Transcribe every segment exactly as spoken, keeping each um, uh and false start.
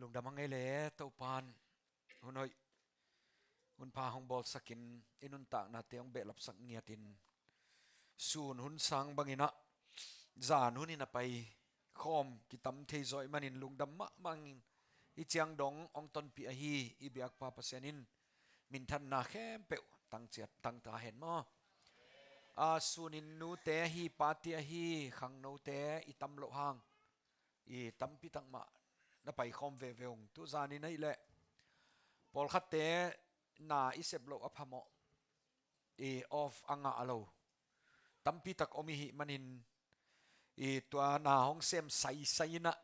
Lungdam hang ei le, Topa'n hun hoih hun pha hong bawlsakin i nuntaknate hong behlapsak ngiatin, sun hun sang bangin ah zan hun in a pai khawm kitam thei zaw ahih manin lungdam mahmah hang. Hih ciang dong hong tonpih ahi i biakpa Pasian in minthanna khempeuh tang ciat tang ta hen maw. A, sunin nute ahi, pate ahi, khangnote i tam loh hang i tampi tak mah na paikhawm veve ung. Tuzanin ahih leh pawlkhatte na i sep loh a phamawh, i off a ngah lo tampi tak om i hih manin, i tua na hong sem saisai in ah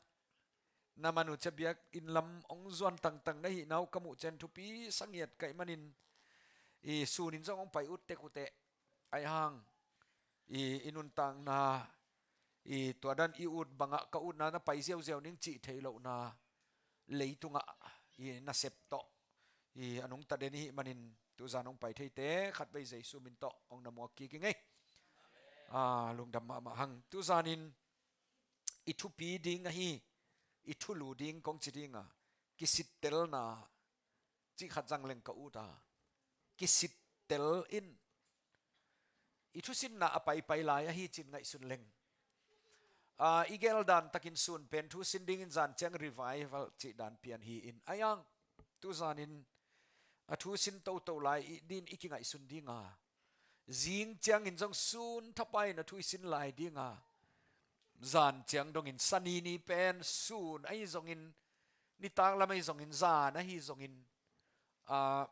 na manu cia biakinn lam hong zuan tangtang na hihna uh ka muh ciang thupi sa ngiat ka hih manin, i sunin zong hong pai ut tek uh teh. Ahih hang i, i nuntakna, i tua dan i ut bangah ka utna na pai ziauziau ning cih theih lohna leitungah i nasep tawh i a nungta den i hih manin tuzan hong pai theite khatvei Jesu min tawh hong na muak kik ing ei. A, lungdam mahmah hang. Tuzanin i thupi ding ahi, i thulu ding kong ci dinga, kisittelna cih khat zang leng ka ut a, kisittel in i thusinna a paipai lai ahi cih ngaihsun leng. A, i geldan takin sun pen thu sin dingin zan ciang revival cih dan pian hi-in, ahih hang tuzanin a thu sin toto lai i din i kingaihsun dinga, zing ciangin zong sun thapai in a thu i sin lai dinga, zan ciang dongin Sani ni pen sun ahi zongin, nitak lam ahi zongin, zan ahi zongin, a,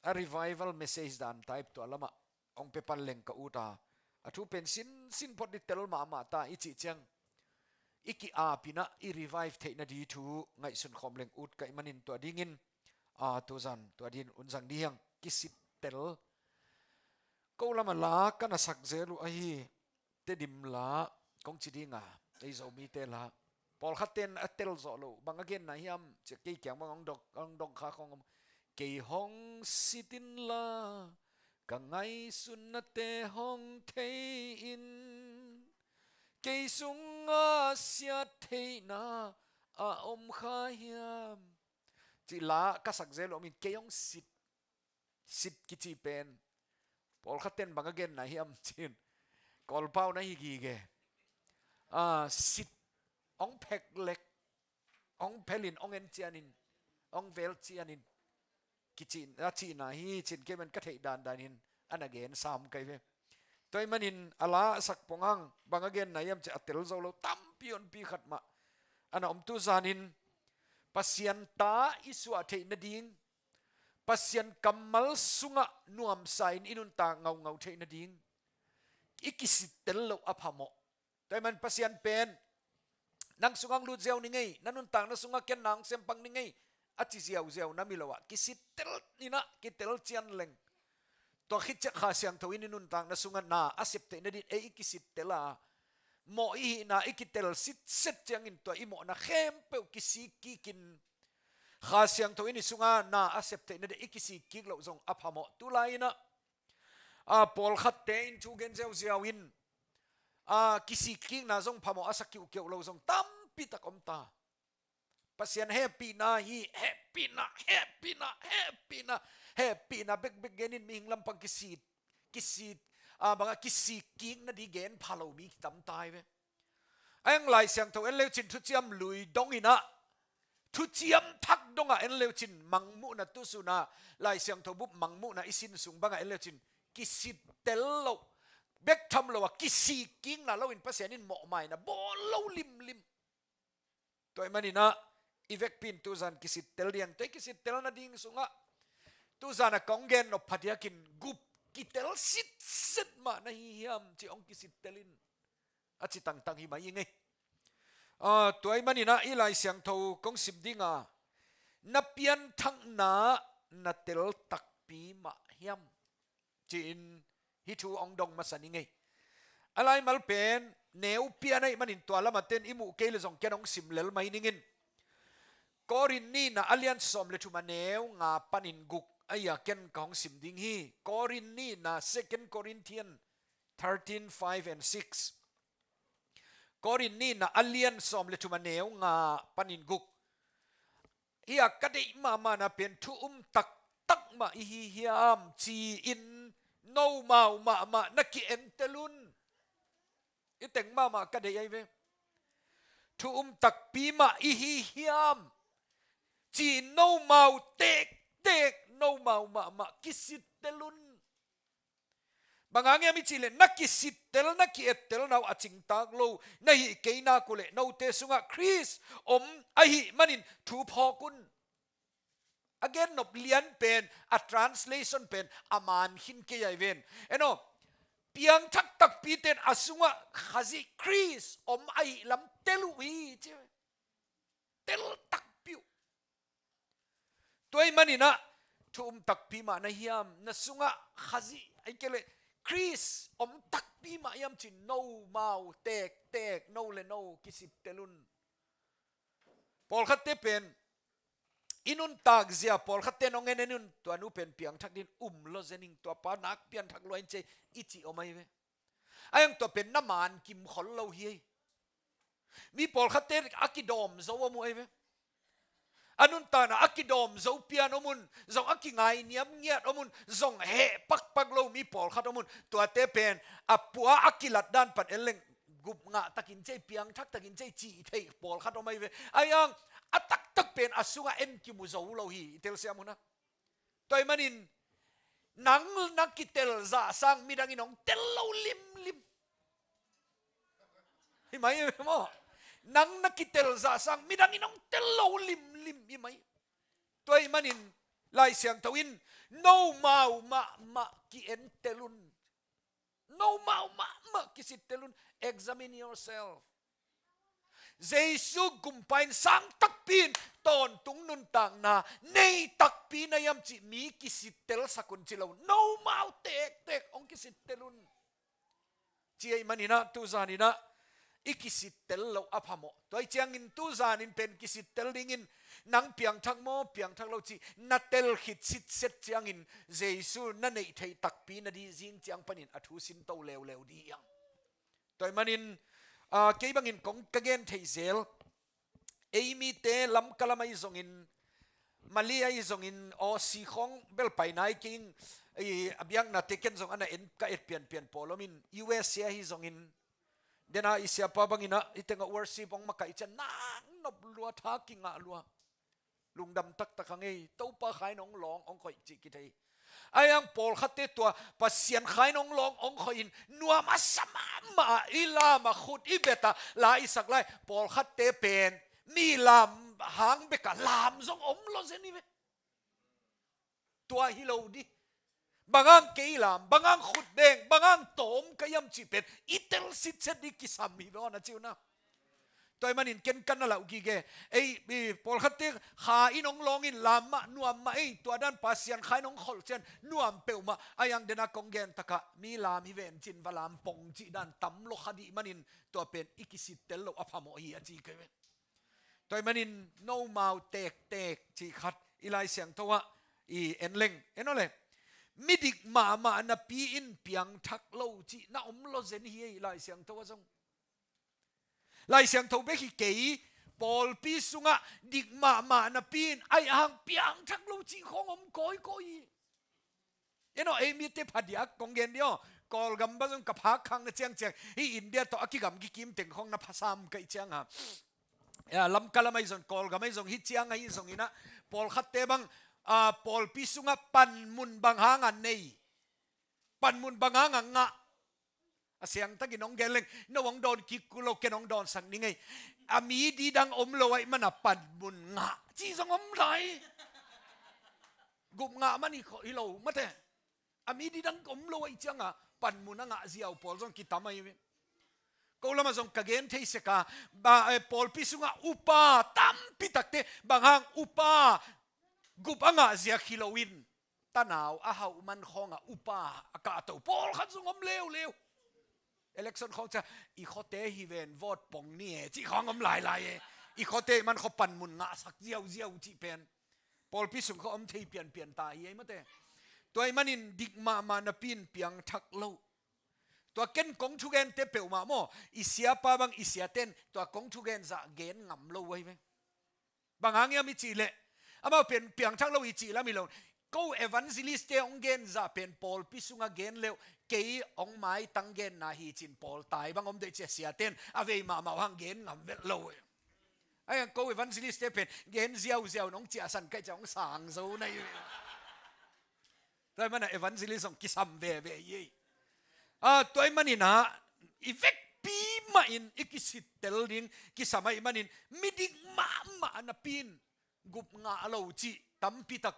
a revival message dan type tua lamah hong pia pan leng ka ut a, a thu pen sinsin phot i tel mahmah ta i cih ciang i ki-ap in ah i revive theih nading thu ngaihsun khawm leng ut ka hih manin tua dingin, a, tuzan tua dingin hun zang ding hi hang. Kisittel. Ko lamah la ka na sak zel uh ahi, Tedim la kong ci dinga, ei Zomite la. Pawlkhatte in a tel zawh loh, bang a genna hiam cih kei kiang bang hong dong, hong dong kha khong om. Kei hong sit inla, ka ngaihsutnate hong thei in, kei sungah siat theihna a om kha hiam, cih la ka sak zel uh om in, kei hong sit, sit kici pen pawlkhatte in bang a genna hiam cih in, Kawlpau na hi gige. A, sit, hong phek lek, hong phelin, hong en cianin, hong vel cianin kici, a cihna hi cih in kei pen ka theih dandanin a na gen sam ka hi ve. Tua ahih manin a la a sak pong hang, bang a genna hiam cih a tel zo lo tampi honpi khat mah a na om. Tuzanin Pasian ta i suah theih nading, Pasian kammal sungah nuamsa in i nuntak ngaungau theih nading i kisittel loh a phamawh. Tua ahih man Pasian pen nang sungah hong lut ziau ning ei, na nuntakna sungah ken na hong sem pak ning ei a ci ziauziau nam hi lo ah, kisittel in ah kitel cian leng, tua khit ciang Kha Siangtho in i nuntakna sungah na a sep theih nading ei i kisittel a, mawh i hihna i kitel sitset ciangin tua i mawhna khempeuh kisik kikin, Kha Siangtho in i sungah na a sep theih nading i kisik kik loh zong a phamawh. Tulai in ah, a, pawlkhatte in thu gen ziauziau in, a, kisik kikna zong phamawh a sa kiuhkeuh lo zong tampi tak om ta. Pasian hehpihna hi, hehpihna, hehpihna, hehpihna, hehpihna bekbek genin mihing lampang kisik, kisik, a, bangah kisik kik nading gen pha lo mi kitam ta hi ve. Ahih hang Lai Siangtho en leucin Thuciam Lui dong in ah, Thuciam Thak dongah en leucin, Mangmuhna, tusun a Lai Siangtho bup Mangmuhna i sin sung bangah en leucin, kisittel loh, bek tham lo a kisik kikna lo in Pasian in mawhmaina bawl lo limlim. Tua ahih manin ah i vekpi in tuzan kisittel ding, tua i kisittel nading sungah tuzan a kong gen nop phadiakin gup kitel sitset mah na hi hiam cih hong kisittel in a ci tangtang hi mai ing ei. A, tua ahih manin ah i Lai Siangtho kong sim dinga, na pianthakna na tel takpi mah hiam, ci-in hih thu hong dong masa ning ei. A laimal pen neu pian ahih manin tua lamah ten i muh kei le zong ken hong sim lel mai ning in. Korin nihna a lian sawm le thum a neu nga panin guk ahi a ken ka hong sim ding hi. Korin nihna, Second Corinthians thirteen five and six. Korin nihna a lian sawm le thum a neu nga panin guk. Hih a ka deih mahmahna pen thu um taktak mah i hi hiam ci-in nomau mahmah na ki-entel un. I teng mahmah ka deih ahi ve. Thu um takpi mah i hi hiam ci-in nomau tektek, nomau mahmah kisittel un. Bang hang hiam i cih leh na kisittel, na ki-ettelna uh a cingtak lo na hih kei nak uh leh note sungah Khrist om ahih manin thu phawk un. A gennop lian pen, a translation pen a man khin kei ahi ven. En aw, piangthak takpite'n a sungah Khazih Khrist om ahih lam tel uh hi ci. Tel takpi uh. Tua ahih manin ah thu um takpi mah na hiam, na sungah Khazih ahih kei leh Khrist om takpi mah hiam ci-in nomau tektek, no le no kisittel un. Pawlkhatte pen i nuntak zia, pawlkhatte'n hong en en un, tua nu pen piangthak ding um lo zen ing, tua pa nak pianthak lua in ci-a i cih om ahi ve. Ahi hang tua pen na man kim khol lo hi ei. Mi pawlkhatte a kidawm zo om uh ahi ve. A nuntakna a kidawm zo pian om un, zong a kingainiam ngiat om un, zong heh pakpak lo mi pawlkhat om un. Tuate pen a pua a kilat dan pan en leng gup ngah takin ci ei, piangthak takin ci ei cih theih pawlkhat om ahi ve. Ahi hang a taktak pen a sungah en kimu zo lo hi, i telsiam hun ah. Tua ahih manin nang na kitel zah sang midang in hong tel lo limlim. Hi mai maw? Nang na kitel zah sang midang in hong tel lo limlim hi mai. Tua ahih manin Lai Siangtho in nomau mahmah ki-entel un. Nomau mahmah kisittel un. Examine yourself. Jesu gumpa in sang takpi in tawntung nuntakna nei takpi na hiam cih mi kisittelsak un ci lo. Nomau tektek hong kisittel un. Ci ahih manin ah tu zan in ah i kisittel loh a phamawh. Tua ahih ciangin tu zan in pen kisittel dingin nang piangthak maw, piangthak lo cih na tel khit sitset ciangin Jesu na neih theih takpi na ding zing ciang panin a thu sinto leuleu ding hi hang. Tua ahih manin, ah, kei bangin kong ka gen theih zel. Ei mite Lamka lam ahi zongin, Malay ahi zongin, Aussie khawng bel pai nai keng, i, a biaknate ken zong a na en ka et pianpian pawl om in, U S A ahi zongin, dena i siapa bangin ah, i tengah worship hong makaih ciang, nak nop lua, tha kingah lua. Lungdam taktak hang ei, Topa kha in hong lawng, hong khoih cih kithei. Ahi hang pawlkhatte tua Pasian kha in hong lawng, hong khoih in nuam a sa mahmah a, i lam a khut i bet a, la i sak lai, pawlkhatte pen mi lam hang bek a lam zong om lo zen hi ve. Tua hi lo ding. Bang hang kei lam, bang hang khut beng, bang hang tawm ka hiam cih pen i tel sitset ding kisam hi ve aw, na ci uh na. Tua ahih manin ken ka na lau gige. Ei, i, pawlkhatte kha in hong lawng in lam mah, nuam mah ei, tua dan Pasian kha in hong kholh ciang nuam peuhmah. Ahi hang dena kong gen takah mi lam hi ven ci-in va lam pong cih dan tam lo kha dih manin tua pen i kisittel loh a phamawh hi a ci kei ve. Tua ahih manin nomau tektek cih khat i Lai Siangtho ah i en leng, en aw le. Midik mahmah napi in piangthak lo cih na om lo zen hi ei, Lai Siangtho ah zong. Lai Siangtho bek hi kei, pawlpi sungah dik mahmah napi in ahi hang piangthak lo cih khawng om kawikawi hi. En aw, ei mite phadiak kong gen dih aw. Kawlgam bang zong ka phak khang na ciangciang, hih India tawh a kigam kikim teng khawng na phasam ka hih ciang a. Ya, Lamka lam ahi zong, Kawlgam ahi zong, hih ciang ahi zong in ah, pawlkhatte bang, ah, pawlpi sungah panmun bang hang a nei, panmun bang hang a ngah. A siangtakin hong gen leng, no hong dawn kik kul lo, ken hong dawnsak ning ei. A mi didang om lo ahih mana panmun ngah cih zong om lai. Gup ngah man hi kho-, hi lo mate. A mi didang om lo ahih cianga panmun a ngah ziau pawl zong kitam ahi ve. Ko lamah zong ka gen thei sek a, ba, eh, pawlpi sungah upa tampi takte, bang hang upa gup a ngah ziak hi loin, tanau a hauh man khawngah upa a kahto pawlkhat zong om leuleu. Election khawng ciang, i khuate hi ven, vote pong ni e, cih khawng om lailai e. I khuate man khaw panmun ngahsak ziauziau cih pen pawlpi sung khaw om thei pianpian ta hi ei mate. Tua ahih manin dik mahmah napi in piangthak lo. Tua ken kong thugente peuhmah maw, i siapa bang i siaten tua kong thugen zah gen ngam lo ahi ve. Bang hang hiam i cih leh, Amau pen piangthak lo hi cih lam hi lo. Ko evangelist te hong gen zah pen pawlpi sungah gen leuh, kei hong maitang genna hi cin pawl tai bang om deih cia siate in a vei mahmah hang gen ngam vet lo. Ai ang ko evangelist te pen gen ziauziau nong ciahsan kaih ciah hong sang zo na hi. Tua hi mana evangelist hong kisam veve hi. Ah, tua hi manin ah i vekpi mahin i kisittel ding kisam ahih manin midik mahmah a napi in gup ngah lo cih tampi tak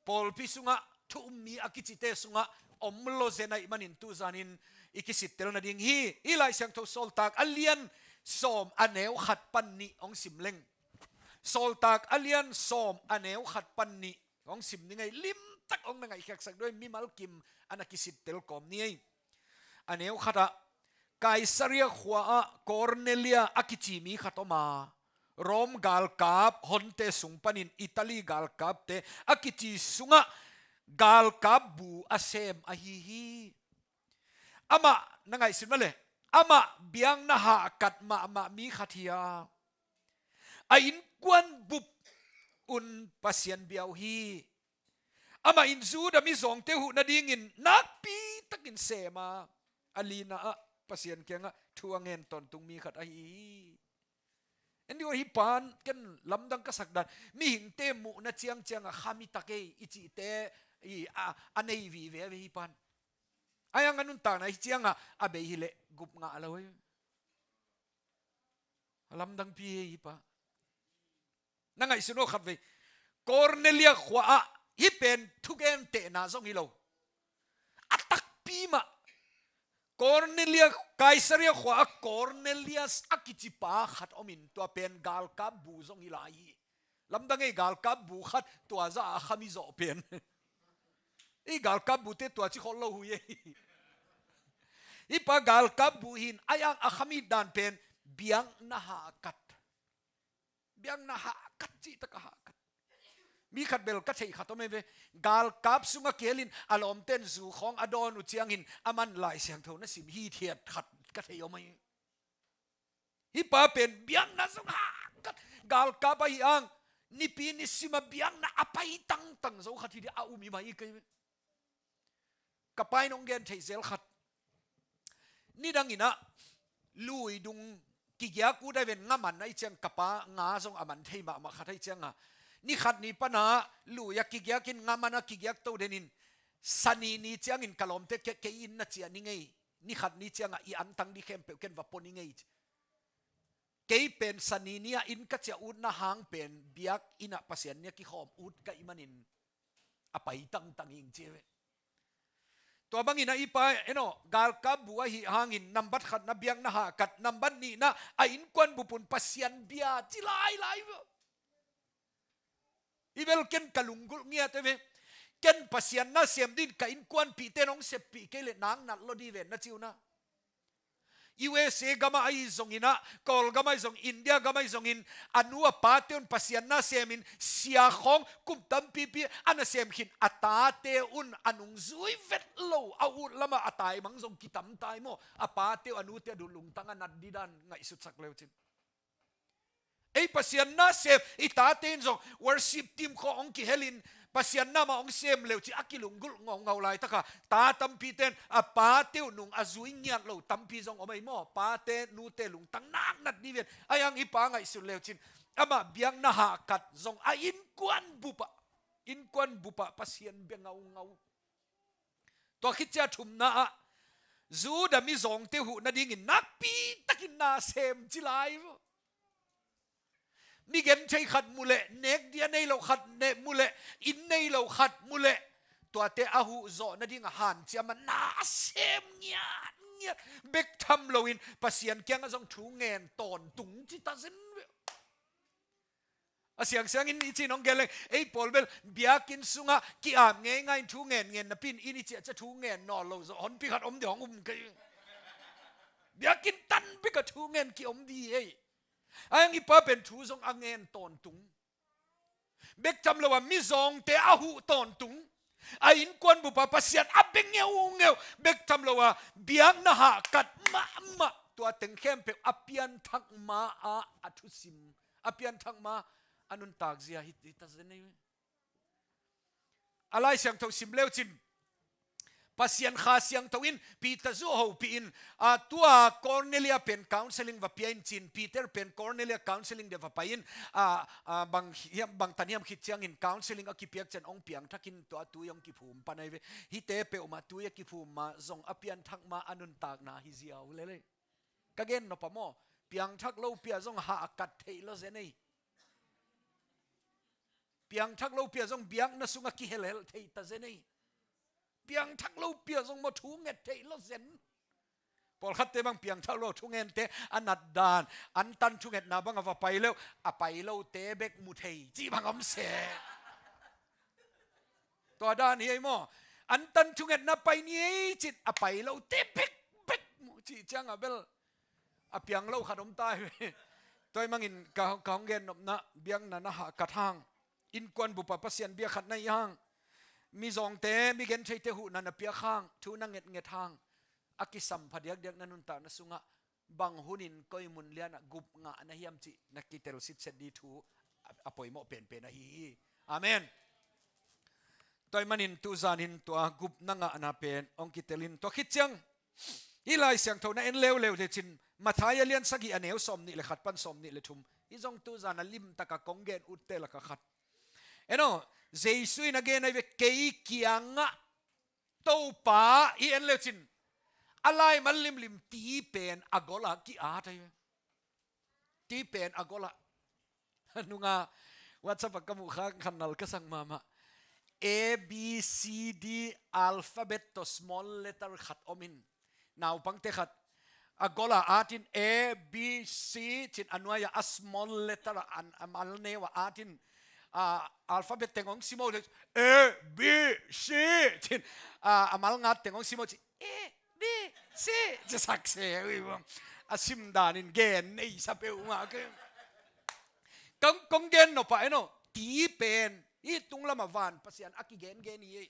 pawlpi sungah thu um mi a kicite sungah om lo zen ahih manin tuzanin i kisittel nading hi. I Lai Siangtho Sawltak a lian sawm a neu khat pan nih hong sim leng. Sawltak a lian sawm a neu khat pan nih hong sim ni ngei limtak hong na ngaihkhiatsak duai mimal kim a na kisittel kawm ni ei. A neu khatah Kaisaria khua-ah Kornelia a kici mi khat om a, Rom galkap honte sung panin Italy galkapte a kici sungah galkap bu a sem ahi hi. Amah na ngaihsun mah le, amah biakna hahkat mahmah mi khat hi a, a innkuan bup un Pasian bia uh hi. Amah in Judah mizawngte huh nadingin nakpi takin sem a, a lina ah Pasian kiangah thu a ngen tawntung mi khat ahi hi. En dih uh hi pan ken lamdang ka sak dan mihingte muhna ciangciangah khami tak ei i cihte i a, a nei vive a ve hi pan. Ai ang a nuntakna hi ciangah a bei hi leh gup ngah lo ei. A lamdangpi hi pa. Na ngaihsun aw khatvei. Kornelia khua-ah hih pen thugentehna zong hi lo. A takpi mah. Kornelia, Kaisaria khua-ah Kornelias a kici pa khat omin tua pen galkap bu zong hi lai hi. Lamdang ei galkap bu khat tua zah a khami zawh pen. Ei galkap bute tua ci khol lo hui ei. Hih pa galkap bu hin ai ang a khami dan pen biakna hahkat. Biakna hahkat cih tak a hahkat. Mi khat bel ka theih khat om ei ve. Galkap sungah kihelin a lawmten zu khawng a dawn uh ciangin a man Lai Siangtho na sim hithiat khat ka thei om ei. Hih pa pen biakna zong hahkat galkap ahi ang. Nipi nisim a biakna a pai tangtang zo khat hi dih a um hi mah hi kei ve. Ka pa in hong gen theih zel khat. Nidang inah lui dung kigiak ut ai ven nga man ai ciang ka pa nga zong a man thei mahmah khat ai cianga. Ni khat ni pana lui a kigiakin nga mana kigiak to denin sani ni ciangin ka lawmte ke kei in na ciah ni ngei. Ni khat ni cianga i antang di khempeuh ken va pon i ngei. Kei pen sani ni a inn ka ciah utna hang pen biak innah Pasian nia kikhawm ut ka i manin a pai tangtang ing ci ve. Tua bangin a i pa eno galkap bu ahi hangin nambat khatna biakna hahkat nambat nihna a innkuan bupun Pasian bia ci lailai ve. I bel ken ka lunggulh ngiat e ve. Ken Pasian na sem din ka innkuanpihte nong seppih kei le nang nat lo di ven na ci uh na. U S A gama ahi zongin ah, Kawl gama ahi zong, India gama ahi zongin, a nu a pate un Pasian na semin sia khawng kum tampipi a na sem khin a tate un a nungzui vet lo a ut lama a taimang zong kitamtai maw? A pate uh a nute a duh lungtang a nat didan ngaihsutsak leucin. Ei Pasian na sem i tate in zong worship team khawng hong kihelin Pasian na mah hong sem leuci a kilunggulh ngaungau laitaka ta tampite in a pate uh nung a zui ngiat lo tampi zong om ei maw? Pate nute lungtang naknat diven ai ang i pa ngaihsun leucin amah biakna hahkat zong a innkuan bupah innkuan bupah Pasian bia ngaungau. Tua khit cia thumna ah Judah mizawngte huh nadingin nakpi takin na sem ci lai. Mi genthei khat mu leh nek dia nei lo khat ne mu leh inn nei lo khat mu leh tuate a huh zawh nading a hancia ma na sem ngiatngiat bek tham loin Pasian kiangah zong thu ngen tawntung ci ta zen ve. A siangsiangin i cin hong gen leng ei pawl bel biakinn sungah ki-ap ngeingai in thu ngen ngen napi in i ciahcia thu ngen nawn lo zawh honpi khat om dih hong um kei. Biakinn tan bikah thu ngen ki-om dih ei. Ai ang i pa pen thu zong a ngen tawntung. Bek tham lo a mizawngte a huh tawntung. A innkuan bupa Pasian a beng ngeungeu bek tham lo a biakna hahkat mahmah tua teng khempeuh a pianthak ma-ah a thusim a pianthak ma a nuntak zia hi, hi ta zen ei. A Lai Siangtho sim leu cin, Pasian Kha Siangtho in Peter zu hopih in, a, tua Cornelia pen counseling va pia in cin, Peter pen Cornelia counseling dia va pai in, a, a, bang hiam, bang tan hiam khit ciangin counseling a kipiak ciang hong piangthak in tua tui hong kiphum pan ahi ve. Hihte peuhmah tui a kiphum mah zong a pianthak mah a nuntakna hi ziau lel ei. Ka gen nop a maw, piangthak lopi a zong hahkat theih lawzen ei. Piangthak lopi a zong biakna sungah kihelhelh theih tazen ei. Piangthak lopi a zong maw thunget theih lawzen. Pawlkhatte bang piangthak lo thungente a nat dan, antan thungetna bang a va pai leuh, a pai lote bek mu thei cih bang om se. Tua dan hi ei maw. Antan thungetna pai ni ei cin a pai lote bek bek mu cih ciang a bel a piang lo khat om ta hi ve. Tua ahih mangin ka, ka hong gen nopna, biakna na hahkat hang, innkuan bup a Pasian bia khat na hih hang, mizawngte, migentheite huhna na piak hang, thu na ngetnget hang, a kisam pha diakdiak na nuntakna sungah bang hunin koi mun lianah gup ngah na hiam cih na kitel sitset ding thu a, a poimawh penpen ahi hi. Amen. Tua ahih manin tuzan in tua gupna ngahna pen hong kitel in, tua khit ciang hih Lai Siangtho na en leuleu le cin, Matthai a lian sagih a neu sawmnih le khat pan sawmnih le thum, hih zong tuzan a limtak a kong gen utte lak a khat. En aw, Jesu in a gen ahi ve, kei kiangah Topa i en le cin, a laimal limlim ti pen a gol a ki-at ahi ve. Ti pen a gol a. Nunga WhatsApp ah ka muh khak khan nal ka sak mahmah. A B C D alphabet tawh small letter khat om in, naupangte khat a gol a at in A B C cin, a nuai ah a small letter ah an, a mal neu ah at in, a, alphabet teng hong sim o le, A B C cin, a, a mal ngat teng hong sim o cin, A B C ci sak se ui bang. A sim dan in gen nei sa peuhmah ke. Kong, kong gen nop a en aw, ti pen hih tunglam a van Pasian a kigengen hi ei.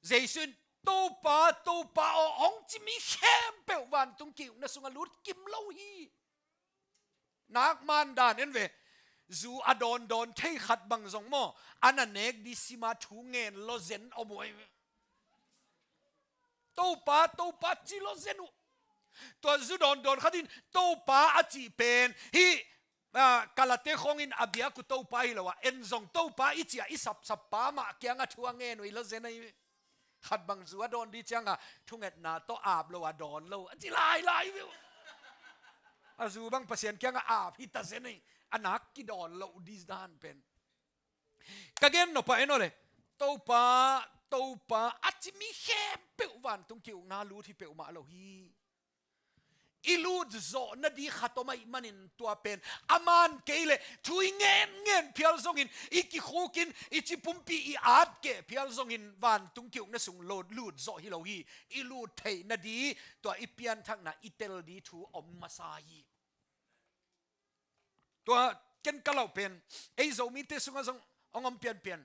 Jesu in Topa, Topa aw hong ci mi khempeuh vantung ki-ukna sungah lut kim lo hi. Nak man dan en ve. Zu a dawndawn thei khat bang zong maw, a na nek ding sim a thu ngen lawzen om uh ahi ve. Topa, Topa ci lawzen uh. Tua zu dawndawn khat in Topa a cih pen hih, a, Kalate khawng in a biak uh Topa hi lo a, en zong Topa i cih a i sapsap pa mah kiangah thu a ngen uh hi lawzen ahi ve. Khat bang zu a dawn ding ciangah thungetna tawh ap lo a dawn lo a ci lailai ve uh. A zu bang Pasian kiangah ap hi tazen ei, a nak kidawn loh ding dan pen. Ka gen nop a en aw le, Topa, Topa a ci mi khempeuh vantung ki-ukna lut hi peuhmah lo hi. I lut zawh nading khat om ahih manin tua pen a man kei leh thu i ngenngen phial zongin, i kikhuk in, i ci pumpi i at keh phial zongin vantung ki-ukna sung lut, lut zawh hi lo hi. I lut theih nading tua i pianthakna i tel ding thu om masa hi. Tua ken ka lauh pen, ei Zomite sungah zong hong om pianpian.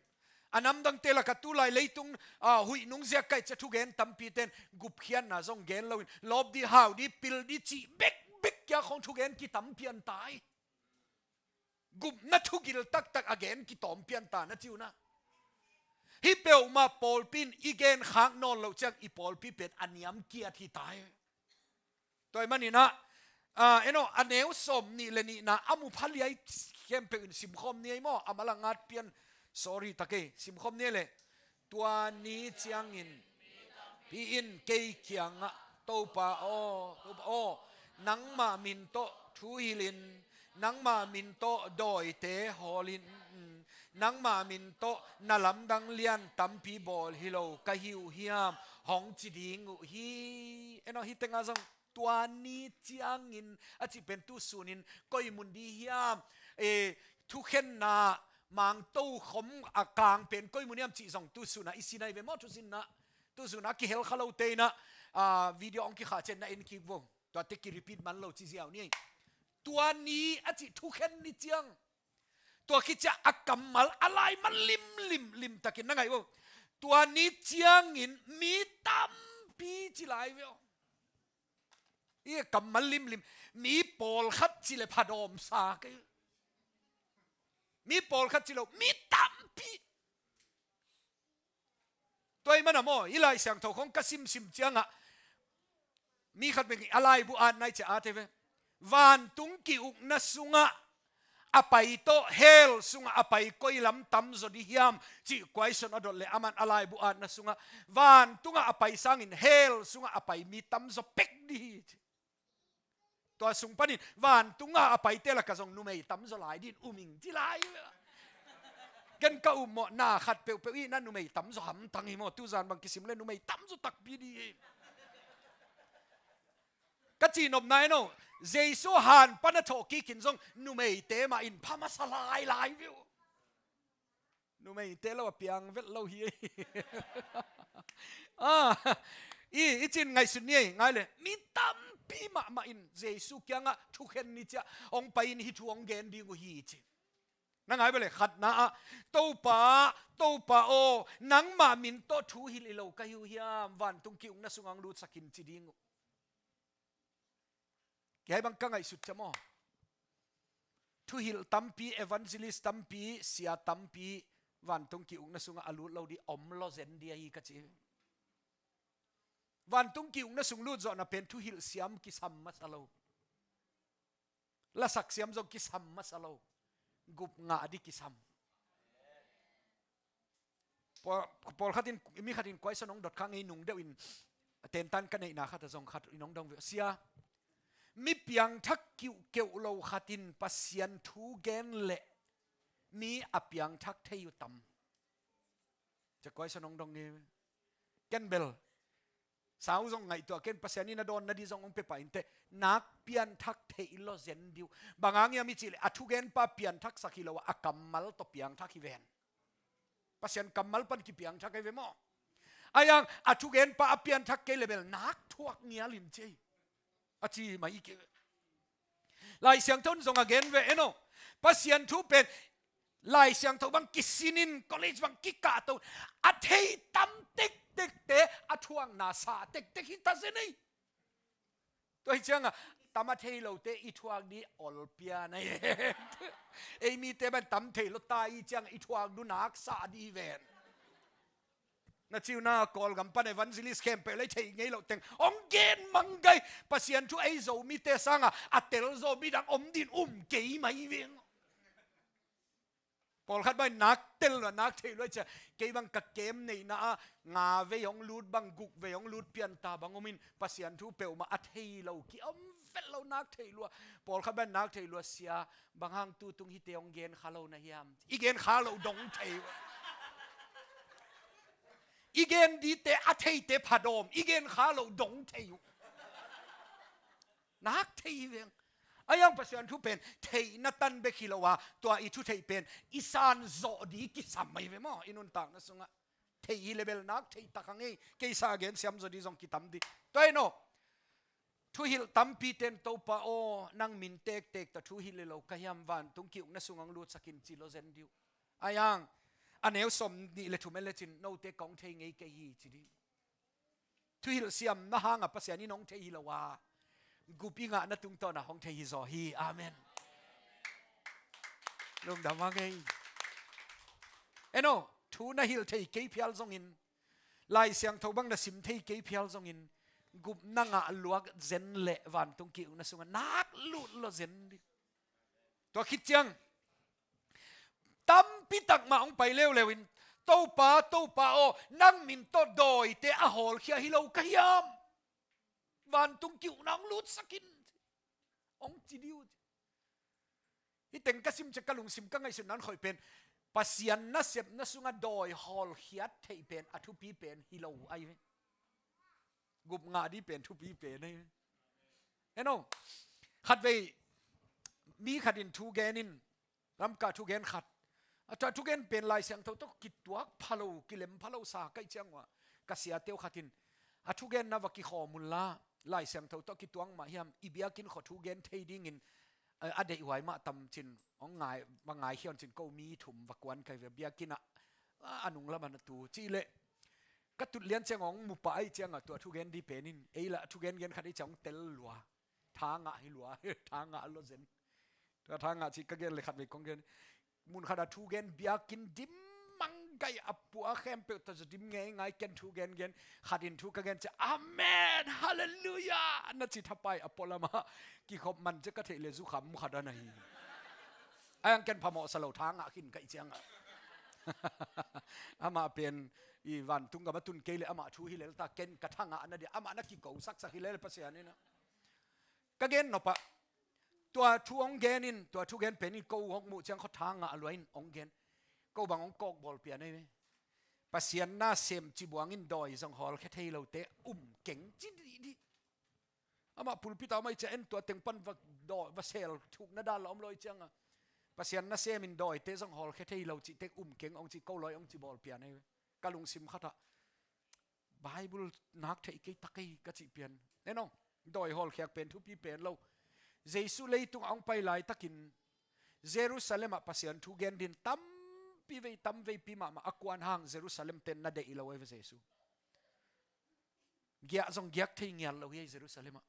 A namdangte lakah tulai leitung, a, huih nung ziak kaih ciang thugen tampite in gupkhiatna zong gen loin, lawp ding, hau ding, pil ding cih bekbek kia khawng thugen kitam pian ta hi. Gupna thugil taktak a gen kitawm pian ta na ci uh na. Hih peuhmah pawlpi in i genkhak nawn loh ciang i pawlpi pen a niam kiat hi ta hi. Tua ahih manin ah, a, en aw, a neu sawmnih le nihna a mu pha liai khempeuh in simkhawm ni ei maw, a mal a ngat pian, sorry tak ei, simkhawm ni ei leh. Tua ni ciangin pi in kei kiangah, Topa aw, Topa aw, nangmah min tawh thu hilhin, nangmah min tawh dawite hawlhin, nangmah min tawh na lamdang lian tampi bawl hi lo ka hi uh hiam, hong ci ding uh hi. En aw, hih tengah zong tua ni ciangin a cih pen tusunin koi mun ding hiam, e, thukhenna mangto khom a kang pen koi mun hiam cih zong tusun ah i sin ahi ve maw, tusun ah. Tusun ah a kihel kha lote in ah, a, video hong kikhah ciang na en kik vo. Tuate ki-repeat man lo ci ziau ni ei. Tua ni a cih thukhen ni ciang, tua khit ciang a kammal a laimal limlim, limtakin na ngaih vo. Tua ni ciangin mi tampi ci lai ve aw. Hih kammal limlim, mi pawlkhat ci leh phadawm sa kei. Mi pawlkhat ci lo, mi tampi. Tua ahih manin maw, i Lai Siangtho khong ka simsim ciangah, mi khat bek a laibu at nai cia a te ve. Vantung ki-ukna sungah a pai tawh hell sungah a pai koi lam tamzaw di hiam cih question a dot leh aman a laibu atna sungah vantungah a pai sangin hell sungah a pai mi tamzaw pek di hi ci. Tua sung panin vantungah a paite lakah zong numei tamzaw lai din um ing ci lai. Ken ka um mawh na khat peuhpeuh i na numei tamzaw hamtang hi maw, tuzan bang kisim le numei tamzaw takpi di hi. Ka cihnopna en aw, Jesu han pan a thawh kikin zong numeite mah in pha masa lailai viu. Numeite lo a piang vet lo hi. Ah, i, i cin ngaihsun ni ei, ngai le mi tampi mahmah in Jesu kiangah thukhen ni ciah hong pai in hih thu hong gen ding uh hi ci. Na ngai bale khatna ah, Topa, Topa aw, nangmah min tawh thu hilh hi lo ka hi uh hiam, vantung ki-ukna sungah hong lutsak in ci ding uh. Kei bang ka ngaihsut ciam aw. Thuhilh tampi, evangelist tampi, sia tampi vantung ki-ukna sungah a lut lo di om lo zen di ahi ka ci. Vantung ki-ukna sung lut zawhna pen thuhilh siam kisam masa lo. Lasak siam zong kisam masa lo. Gup ngah di kisam. Pawl, pawlkhat in, mi khat in question hong dot kha ngei nung deuh in, tentan ka neihna khat a zong khat in hong dong ve. Sia, mi piangthak kiuhkeuh lo khat in Pasian thu gen leh mi a piangthak thei uh tam? Cia question hong dong ngei. Ken bel sau zong ngaihtuah ken, Pasian in a dawnna di zong hong pia pah inteh, nak pianthak theih lo zen di uh. Bang hang hiam i cih leh a thugenpa pianthaksak hi lo a, a kammal tawh piangthak hi ven. Pasian kammal pan kipiangthak ahi ve maw? Ahi hang a thugenpa a pianthak kei leh bel nak thuak ngial in ci ei. A ci mai kei ve. Lai Siangtho in zong a gen ve en aw. Pasian thu pen Lai Siangtho bang kisin in, college bang kikahto, a thei tam tektekte a thuakna sa tektek hi ta zen ei. Tua hi ciangah tam a thei lote i thuak di ol pian ei. Ei mite bang tam thei lo ta i ciangah i thuak duh nak sa di ven. Na ciuna Kawlgam pan evangelist khempeuh lei theih ngei loh teng hong gen mang gai. Pasian thu ei Zomite sangah a telzaw midang om din um kei mai veng. Pawlkhat bang nak tel lua, nak theih lua cia. Kei bang ka kem neihna ah nga vei hong lut bang, guk vei hong lut pianta bang om in, Pasian thu peuhmah a thei lo ki om vet lo, nak theih lua. Pawlkhat bang nak theih lua, sia, bang hang tutung hite hong gen kha lo na hiam? I gen kha lo dong thei uh. I gen dite a theite phadawm, i gen kha lo dong thei uh. Nak thei hi veng. Ahi hang Pasian thu pen theihna tan bek hi lo a, tua i thu theih pen i san zawh di kisam ahi ve maw? I nuntakna sungah theih hi leh bel nak theih tak hang ei, kei sa gen siam zaw di zong kitam di. Tua hi no. Thuhilh tampi ten, Topa aw, nang min tektek tawh thu hilh hi lo ka hiam, vantung ki-ukna sungah hong lutsak in ci lo zen di uh. Ahi hang a neu sawm nih le thum en le cin, note kong thei ngei kei hi ci di. Thuhilh siamna hangah Pasian in hong thei hi lo a, gup i ngahna tungtawnah hong thei hi zaw hi. Amen. Lungdam a ngei. En aw, thu na hilh thei kei phial zongin, Lai Siangtho bang na sim thei kei phial zongin, gup na ngah luak zen leh vantung ki-ukna sungah nak lut lo zen di. Tua khit ciang tampi tak mah hong pai leuleu in, Topa, Topa aw, nang min tawh dawite a hawlkhia hi lo ka hiam? Vantung ki-ukna hong lutsak in, hong ci di uh. Hih teng ka sim ciang ka lungsim ka ngaihsutna hong khoih pen, Pasian nasepna sungah dawi hawlkhiat theih pen a thupi pen hi lo ahi ve. Gup ngah di pen thupi pen ahi ve. En aw, khatvei mi khat in thu gen in, Lamka thugen khat. A tua thugen pen Lai Siangtho tawh kituak pha lo, kilem pha lo sa ka hih ciang uh a, ka siate uh khat in, a thugenna va kikhawm un la, Lai Siangtho tawh kituak mah hiam, i biakinn khua thugen thei dingin, eh, a deihhuai mah tam cin, hong ngai, va ngaikhia un cin, ko mi thum va kuan ka hi ve, biakinn ah, a, a nung lamah na tu, cih leh, ka tut lian ciang hong mu pah ahih ciangah tua thugen di pen in, ei lah thugen gen khat ahih ciang hong tel lua. Tha ngah hi lua, tha ngah lo zen. Tua tha ngah cih ka gen le khatvei kong gen. Mun khat a thugen biakinn dim mang kai a pua khempeuh tawh zaw dim ngeingai, ken thu gengen, khat in thu ka gen ciang, "Amen, halleluiah," na ci thapai a pualam ah kikhop man ciang ka theih leh zukham khat a na hi. Ai ang ken phamawh sa lo, tha ngah khin ka hih ciangah. Amah pen i vantung gam a tun kei leh amah thu hi lel ta, ken ka tha ngah na dia, amah na kiko saksak hi lel Pasian in ah. Ka gen nop ah, tua thu hong gen in, tua thu gen pen in ko hong muh ciang khaw tha ngah lua in hong gen. Ko bang hong kawk bawl pian ei ve. Pasian nasem ci buang in dawi zong hawlkhia thei lote um keng ci dihdih. Amah pulpit ah om ahih ciang en tua teng pan va dawi, va sel thukna dan la om lo ahih ciangah, Pasian nasem in dawite zong hawlkhia thei lo cih tek um keng hong ci, ko lawi hong ci bawl pian ei ve. Ka lungsim khat ah, Bible nak theih kei ta kei ka cih pian. En aw, dawi hawlkhiak pen thupi pen lo. Jesu leitungah hong pai laitakin Jerusalem ah Pasian thu gen dingin tampi vei, tam veipi mahmah a kuan hang Jerusalem ten na deih lo ei ve Jesu. Giah zong giak thei ngial lo hi ei Jerusalem ah.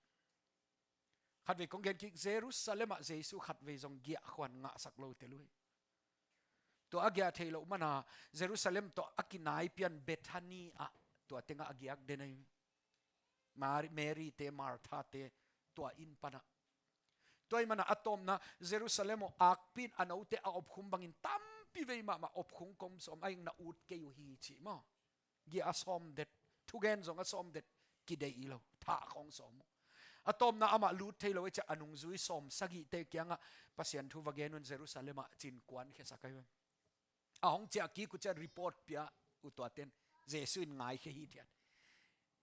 Khatvei kong gen kik, Jerusalem ah Jesu khatvei zong giah khuan ngahsak lo tel uh hi. Tua a giah theih loh mana Jerusalem tawh a kinai pian Bethany ah tua tengah a giak den ei. Mar-, Mary te, Martha te tua inn panah. Tua ih mana a tawpna Jerusalem aw, akpi in a note a opkhum bangin tampi vei mahmah opkhum kom sawm a ing na ut kei uh hi cih maw. Giah a sawm det, thugen zong a sawm det, kideih lo, thah khawng sawm uh. A tawpna amah lut thei lo ei ciah a nungzui sawm sagihte kiangah Pasian thu va gen un Jerusalem ah cin kuan khiasak ei ve. A hong ciah kik uh ciah report pia uh tuaten, Jesu in ngaikhia hi thian.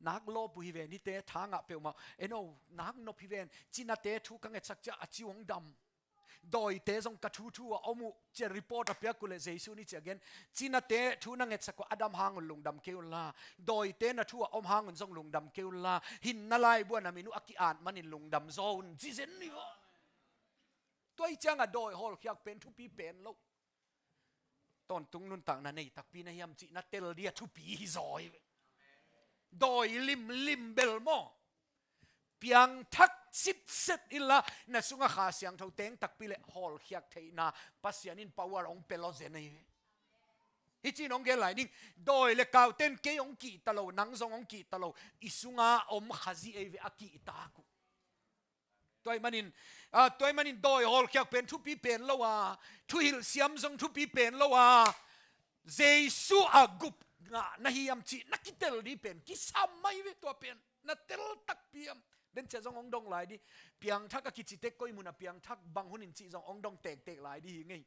Nak lawp uh hi ven, hite tha ngah peuhmah. En aw, nak nop hi ven, cinate thu ka ngetsak ciah a ci uh hong dam. Dawite zong ka thuthu a om uh ciah report a piak uh leh Jesu ni ciah gen. Cinate thu na ngetsak uh a dam hang un lungdam kei un la, dawite na thu a om hang un zong lungdam kei un la, hinna laibu ah na min uh a ki-at manin lungdam zaw un ci zen ni aw. Tua ih ciangah dawi hawlkhiak pen thupi pen lo. Tawntung nuntakna nei takpi na hiam cih na tel dih a thupi hi zaw hi. Dawi limlim bel maw, piangthak sitset inla na sungah Kha Siangtho teng takpi leh hawlkhiak theihna Pasian in power hong pia lo zen ei. Hi ci-in hong gen lai ding. Dawi le kaute'n kei hong kihta lo, nang zong hong kihta lo, i sungah om Khazih ei ve a kihtak uh. Tua ih manin, ah, tua ih manin dawi hawlkhiak pen thupi pen lo a, thuhilh siam zong thupi pen lo a, Jesu a gup ngah na hiam cih na kitel dih pen kisam mai ve tua pen. Na tel takpi hiam? Den ciah zong hong dong lai dih. Piangthak a kici tek koi mun a piangthak bang hun in cih zong hong dong tektek lai dih hi ngei.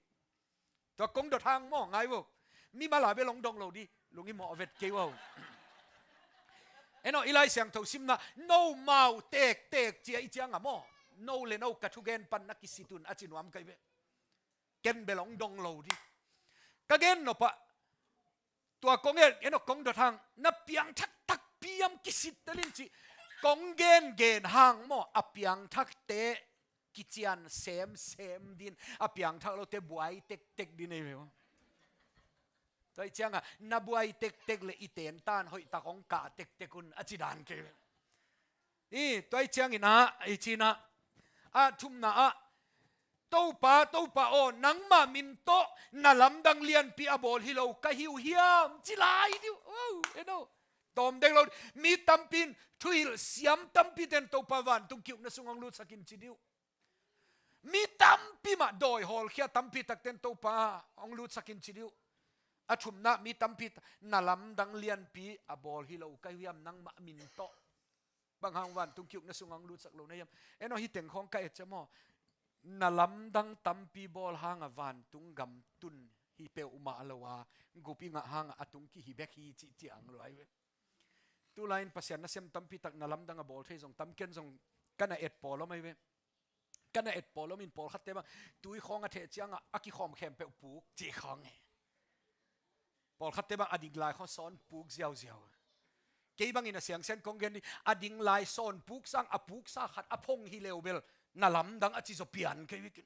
Tua kong dot hang maw, ngai vo. Mimal a bel hong dong lo dih, lung i mawh vet kei vo. En aw, i Lai Siangtho simna, no mau tektek cia i ciang a maw, no le no ka thugen pan na kisit un a ci nuam kai ve. Ken bel hong dong lo dih. Ka gen nop ah, tua kong et, en aw, kong dot hang, na piangthak takpi hiam kisit tel in cih. Kong gengen hang maw, a piangthakte kician semsem ding, a piangthak lote buai tektek ding ei ve maw. Tua ih ciangah na buai tektek leh i tentan hoihtak hong kah tektek un a ci dan kei ve. I, tua ih ciangin ah, i cin ah, a thumna ah, Topa, Topa aw, nangmah min tawh na lamdang lianpi a bawl hi lo ka hi uh hiam, ci lai dih uh. Oh, en aw. Tawm dek lo, mi tampi in thuhilh siam tampi ten Topa vantung ki-ukna sung hong lutsak in ci dih uh. Mi tampi mah dawi hawlkhia tampi takten Topa hong lutsak in ci dih uh. A thumna mi tampi ta-, na lamdang lianpi a bawl hi lo ka hi uh hiam nangmah min tawh. Bang hang vantung ki-ukna sung hong lutsak lo na hiam? En aw, hih teng khawng ka et cia maw. Na lamdang tampi bawl hangah vantung gam tun hi peuhmah lo a, gup i ngah hangah a tung kihi bek hi cih ciang lo ai ve. Tulai in Pasian nasem tampi tak na lamdang a bawl thei zong tam, ken zong ka na et pawl om ai ve. Ka na et pawl om in pawlkhatte bang tui khawng a theh ciangah a kikhawm khempeuh puk cih khawng e. Pawlkhatte bang a ding lai khawng sawn puk ziauziau. Kei bangin a siangsian kong gen dih, a ding lai sawn puk sang a puksa khat a phong hi leu bel na lamdang a ci zaw pian kei vikin.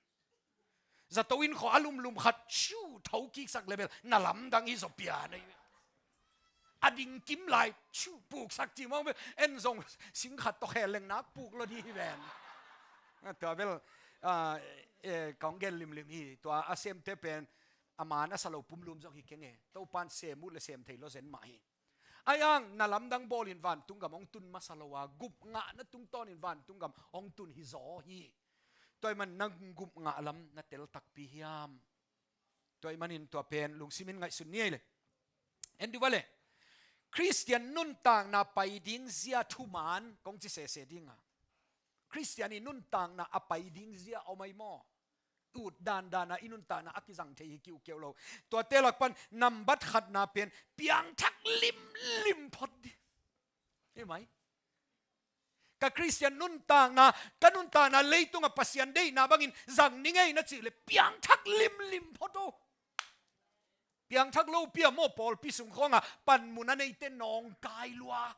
Zato inn khawng a lumlum khat ciu tho kiksak le bel na lamdang hi zaw pian ei. A ding kim lai ciu puksak ci mawk bel en zong sing khat tawh khel leng nak puk lo dih hi ven. Tua bel, ah, eh, kong gen limlim hi, tua a semte pen a man a sa lo pumlum zong hi keng e. Topan sem uh le sem thei lo zen mah hi. Ahi hang na lamdang bawlin vantung gam hong tun masa lo a, gup ngahna tungtawnin vantung gam hong tun hi zaw hi. Tua ahih man na gup ngah lam na tel takpi hiam? Tua ahih manin tua pen lungsimin ngaihsun ni ei le. En dih va le. Khristian nuntakna pai ding zia thuman kong ci sese ding a, Khristian i nuntakna a pai ding zia om ahi maw? Ut dandan a i nuntakna a kizang thei hi kiukiu lo. Tuate lak pan nambat khatna pen piangthak limlim phot dih. Hi mai. Ka Khristian nuntakna, ka nuntakna leitunga Pasian deihna bangin zang ni ngei na cih le piangthak limlim phot o. Piangthak lo pi a maw, pawlpi sung khawngah panmun a neite nawngkai lua.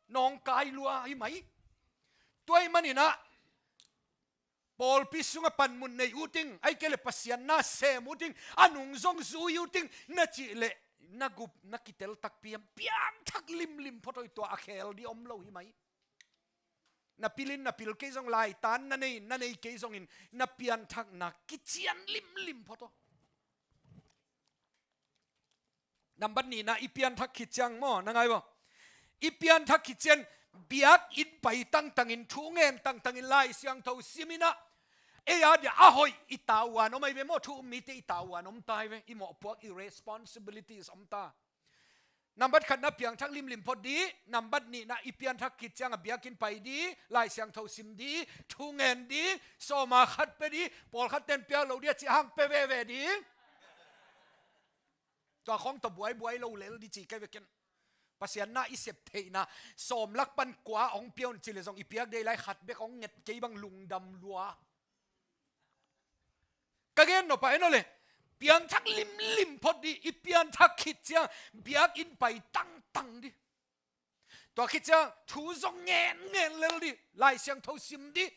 Nawngkai lua hi mai. Tua ahih manin ah pawlpi sungah panmun nei uh ting, ahih kei le Pasian na sem uh ting, a nung zong zui uh ting na cih leh na gup na kitel takpi hiam? Piangthak limlim phot oi, tua a khel dih om lo hi mai. Na pilin na pil kei zong, laitan na nei, na nei kei zongin na pianthakna kician limlim phot o. Nambat nihna, i pianthak khit ciang maw, na ngai maw? I pianthak khit ciang biakinn pai tangtangin, thu ngen tangtangin, Lai Siangtho simin ah ei a dia a hoih i tavuan om ahi ve maw, thu um mite i tavuan om ta ahi ve, i mawhpuak, i responsibilities om ta. Nambat khatna piangthak limlim phot dih, nambat nihna i pianthak khit ciangah biakinn pai dih, Lai Siangtho sim dih, thu ngen dih, sawma khat pia dih, pawlkhat ten piak lo dih a cih hang pia veve dih. Tua khawng tawh buaibuai lo lel dih ci kei ve ken. Pasian na i sep theihna sawm lak pan kua hong pia un ci le zong i piak dei lai khat bek hong nget kei bang lungdam lua. Ka gen nop a en aw le, piangthak limlim phot dih, i pianthak khit ciang biakinn pai tangtang dih. Tua khit ciang thu zong ngen ngen lel dih, Lai Siangtho sim dih.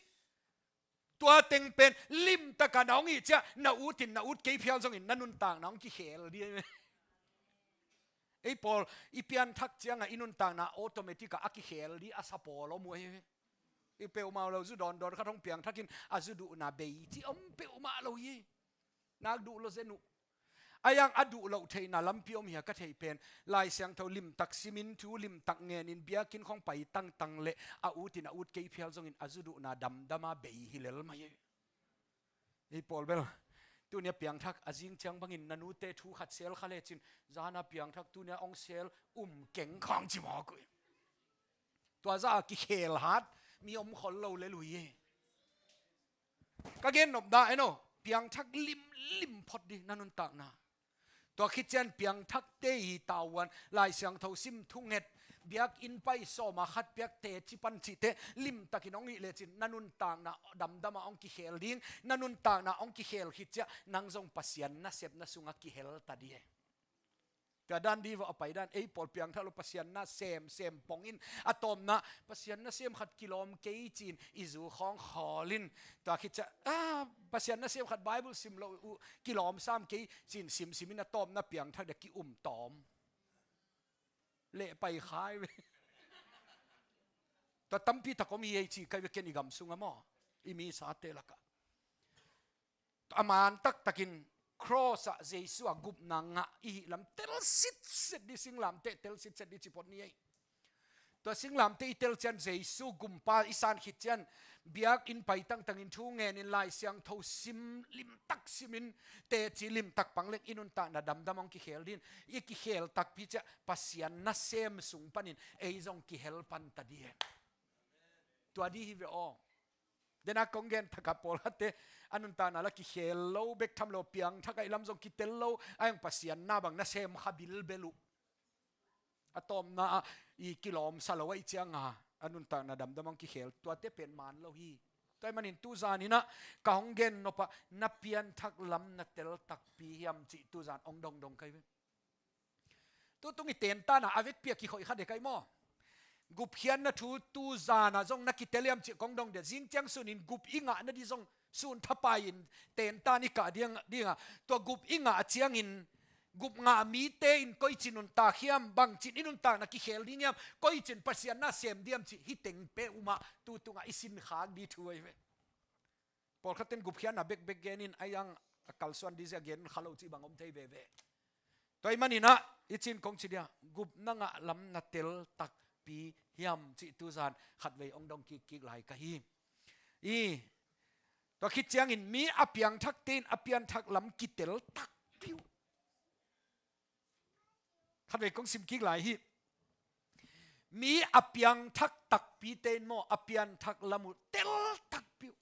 Tua teng pen limtaka na hong hih ciah na ut in na ut kei phial zongin na nuntakna hong kikhel dih. Ei pawl i pianthak ciangah i nuntakna automatic ah a kikhel dih a sa pawl om uh ahi hi. I peuhmah lo, zu dawndawn khat hong piangthakin a zu duhna bei ci om peuhmah lo hi. Nak duh lo zen uh. Ahi hang a duh loh theihna lampi om hi a ka theih pen, Lai Siangtho limtak simin, thu limtak ngenin, biakinn khawng pai tangtang leh a ut in a ut kei phial zongin a zu duhna damdama bei hi lel mai. Ei pawl bel, tunia piangthak a zing ciang bangin na nute thu khat sel kha lecin, zana piangthak tunia hong sel um keng khawng ci mawk uh. Tua zah a kikhel hat mi om khol lo lel uh hi. Ka gen nopna en aw, piangthak limlim phot dih na nuntakna. Tua khit ciang piangthakte i tavuan, Lai Siangtho sim, thunget, biakinn pai, sawma khat piak, teci pan cihte limtakin hong hih lecin na nuntakna damdama hong kikhel ding, na nuntakna hong kikhel khit ciah nang zong Pasian nasepna sungah kihel ta dih e. Tua dan dih vawh a pai dan, ei pawl piangthak lo, Pasian na sem, sem pongin, a tawpna, Pasian nasem khat kilawm kei ci-in i zu khawng khawlin, tua khit ciah, ah, Pasian nasem khat Bible sim lo uh kilawm sam kei ci-in simsimin a tawpna piangthak dia ki-um tawm. Leh pai khai ve. Tua tampi tak om hi ei ci kai ve ken i gam sungah maw, i misate lakah. A man taktakin cross ah Jesu a gupna ngah i hih lam tel sitset dih, singlamteh tel sitset dih ci phot ni ei. Tua singlamteh i tel ciang Jesu gumpa i san khit ciang biakinn pai tangtangin, thu ngenin, Lai Siangtho sim, limtak simin, teci limtak pang leng i nuntakna damdam hong kikhel dih in, i kikhel takpi ciah Pasian nasem sung panin ei zong kihel pan ta dih e. Tua dih hi ve aw. Dena kong gen thak a, pawlkhatte a nuntakna la kikhel lo bek tham lo, piangthak a i lam zong kitel lo, a hang Pasian na bang nasem kha bilbel uh. A tawpna ah i kilawmsa lo ahih cianga a nuntakna damdam hong kikhel, tuate pen man lo hi. Tua ahih manin tuzanin ah ka hong gen nopah na pianthak lam na tel takpi hiam cih tuzan hong dongdong kai ve. Tutung i tentana a vekpi a kikhoih kha dek ai maw? Gupkhiatna thu tuzana zong na kitel hiam cih kong dong dia. Zing ciang sunin gup i ngah nadih zong sun thapai-in tentan i kah ding, dinga. Tua gup i ngah ciangin gup ngah mite in koici nuntak hiam, bangcin i nuntakna kikhel ding hiam, koicin Pasian na sem diam cih hi teng peuhmah tutungah i sinkhak dih thu ahi ve. Pawlkhatten gupkhiatna bekbek genin a yang a kalsuan ding zia gen kha lo cih bang om thei veve. Tua ahih manin ah, i cin kong ci dia, gupna ngah lam na tel takpi hiam cih tuzan khatvei hong dong kikkik lai ka hi. I, tua khit ciangin mi a piangthakte in a pianthak lam kitel takpi uh. Khatvei kong sim kik lai hi. Mi a piangthak takpite in maw, a pianthak lam uh tel takpi uh.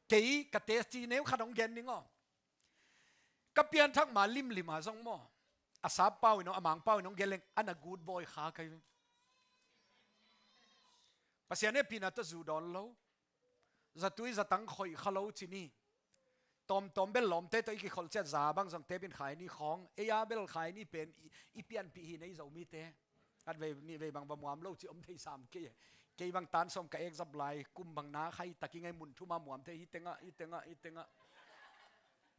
Kei ka test ci neu khat hong gen ning aw. Ka pianthak ma limlim a zong maw, a sap pau in aw, a mang pau in hong gen leng, a na gut bawi kha ka hi. Pasian hehpihna tawh zu dawn lo. Zatui zatang khoih kha lo ci ni. Tawmtawm bel lawmte tawh i kikholh ciat za bang zong tep in khai ni khawng. Ei a bel khai ni pen i, i pianpih hi na i Zomite. Khatvei nihvei bang va muam lo ci om thei sam kei. Kei bang tan sawm ka ek zap lai, kum bang na khai tak i ngei mun thum a muam thei, hi tengah, hi tengah, hi tengah.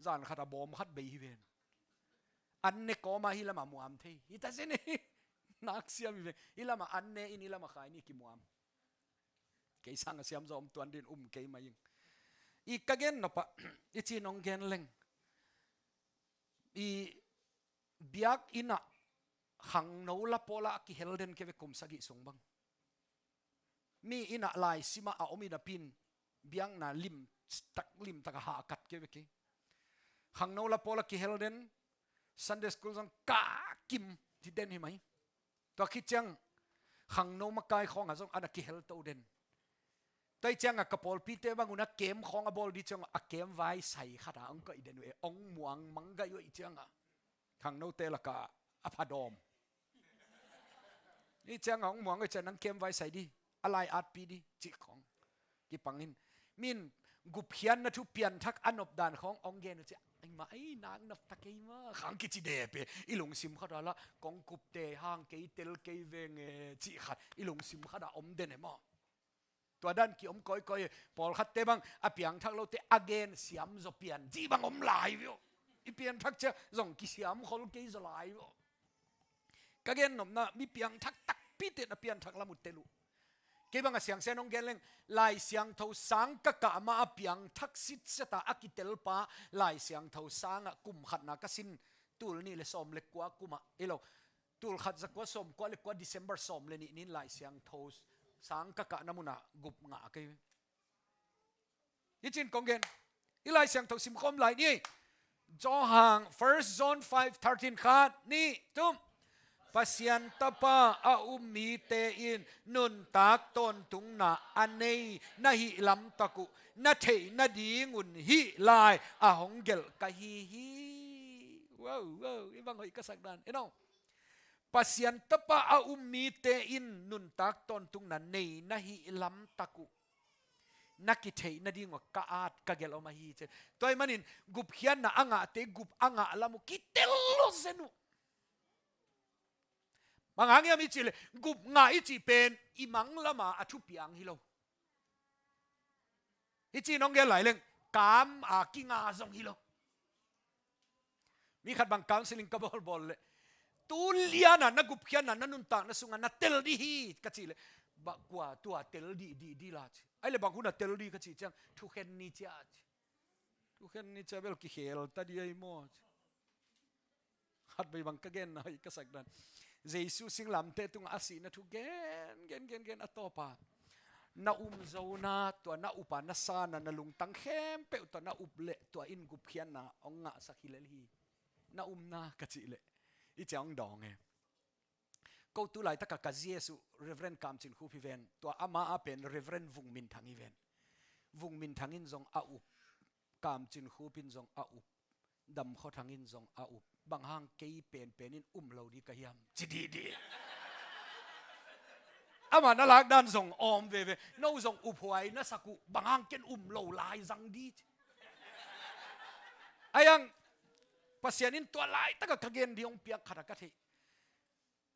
Zan khat a bawm khat bei hi ven. An ne kawma hi lama muam thei. Hi ta zen e. Nak siam hi ven. Hi lama an ne in hi lama khai ni kimuam. Kei sang a siam zaw om tuan din um kei mai ing. I ka gen nop ah, i cin hong gen leng. I biakinn ah khangno la pawl ah a kihel den kei ve kum sagih sung bang. Mi inn ah laisim ah a om in a pin biakna lim tak, lim tak a hahkat kei ve kei. Khangno la pawl a kihel den, Sunday school zong kakim hi den hi mai. Tua khit ciang khangno makai khawng ah zong a na kihel to den. Tua i ciang a ka pawlpite bang un a kem khawng a bawl di ciang a kem vai sai khat a hong koih den uh e, hong muang mang gai uh i ciang a khangnote lakah a phadawm. I ciang a hong muang uh i ciang nang kem vai sai di, a lai atpi di cih khawng kipang in. Min gupkhiatna thu pianthak a nop dan khawng hong gen uh ciah, ai ma, ai nak nop ta kei ma khang kici dep e. I lungsim khat a lah kong kupte hang kei tel kei veng e cih khat i lungsim khat a om den e maw. Tua dan ki om kawikawi e. Pawlkhatte bang a piangthak lote a gen siam zaw pian cih bang om lai ve aw. I pianthak ciah zong kisiam khol kei zaw lai ve aw. Ka gen nopna, mi piangthak takpite in a pianthak lam uh tel uh. Kei bang a siangsen hong gen leng, Lai Siangtho sang ka kah ma a piangthak sitset a a kitel pa, Lai Siangtho sang ah kum khatna ka sin, tul nih le sawm le kua kum ah, i lo, tul khat za kua sawm kua le kua December sawm le nih nin Lai Siangtho sang ka kahna mun ah gup ngah kei. Hi cin kong gen. I Lai Siangtho simkhawm lai ni. Johan, First John five thirteen, khat, nih, thum. Pasian Tapa a um mite in nuntak tawntungna a nei na hih lamtak uh na theih nadingun hih lai a hong gelh ka hi hi. Wow, wow, i bang hoih ka sak dan. Eno. Pasian Tapa a um mite in nuntak tawntungna nei na hih lamtak uh na kitheih nading uh ka at ka gelh om ahi ci. Tua ahih manin gupkhiatna a ngahte gup a ngah lam uh kitel lo zen uh. Bang hang hiam i cih leh gup ngah i cih pen i mang lama a thupiang hi lo. Hi ci nong gen lai leng kam a kinga zong hi lo. Mi khat bang counseling ka bawlbawl leh, tu liana na gupkhiatna na nuntakna sunga na tel dih hi ka cih leh, bah kua tua tel dih dih dih la ci. Ai le bang hun a tel dih ka cih ciang thukhen ni cia ci. Thukhen ni cia bel kikhel ta dih ai maw ci. Khatvei bang ka genna hoih ka sak dan. Jesu singlamteh tungah a sihna thu gen gen gen gen a tawpa na um zona tua na upa na sana na lungtang khempeuh tua na up leh tua in gupkhiatna hong ngahsak hi lel hi. Na umna ka cih leh i cia hong dawng e. Ko tu laitaka ka Jesu Reverend Kam Cin Khup hi ven, tua ama a pen Reverend Vung Min Thang hi ven. Vung Min Thang in zong a up, Kam Cin Khup in zong a up, Dam Khaw Thang in zong a up. Bang hang kei penpen in um lo dih ka hiam ci dih dih. Ama na lak dan zong awm veve. No zong uphuai na sak uh, bang hang ken um lo lai zang dih ci. Ai ang Pasian in tua laitaka ka gen dih hong piak khat a ka theih.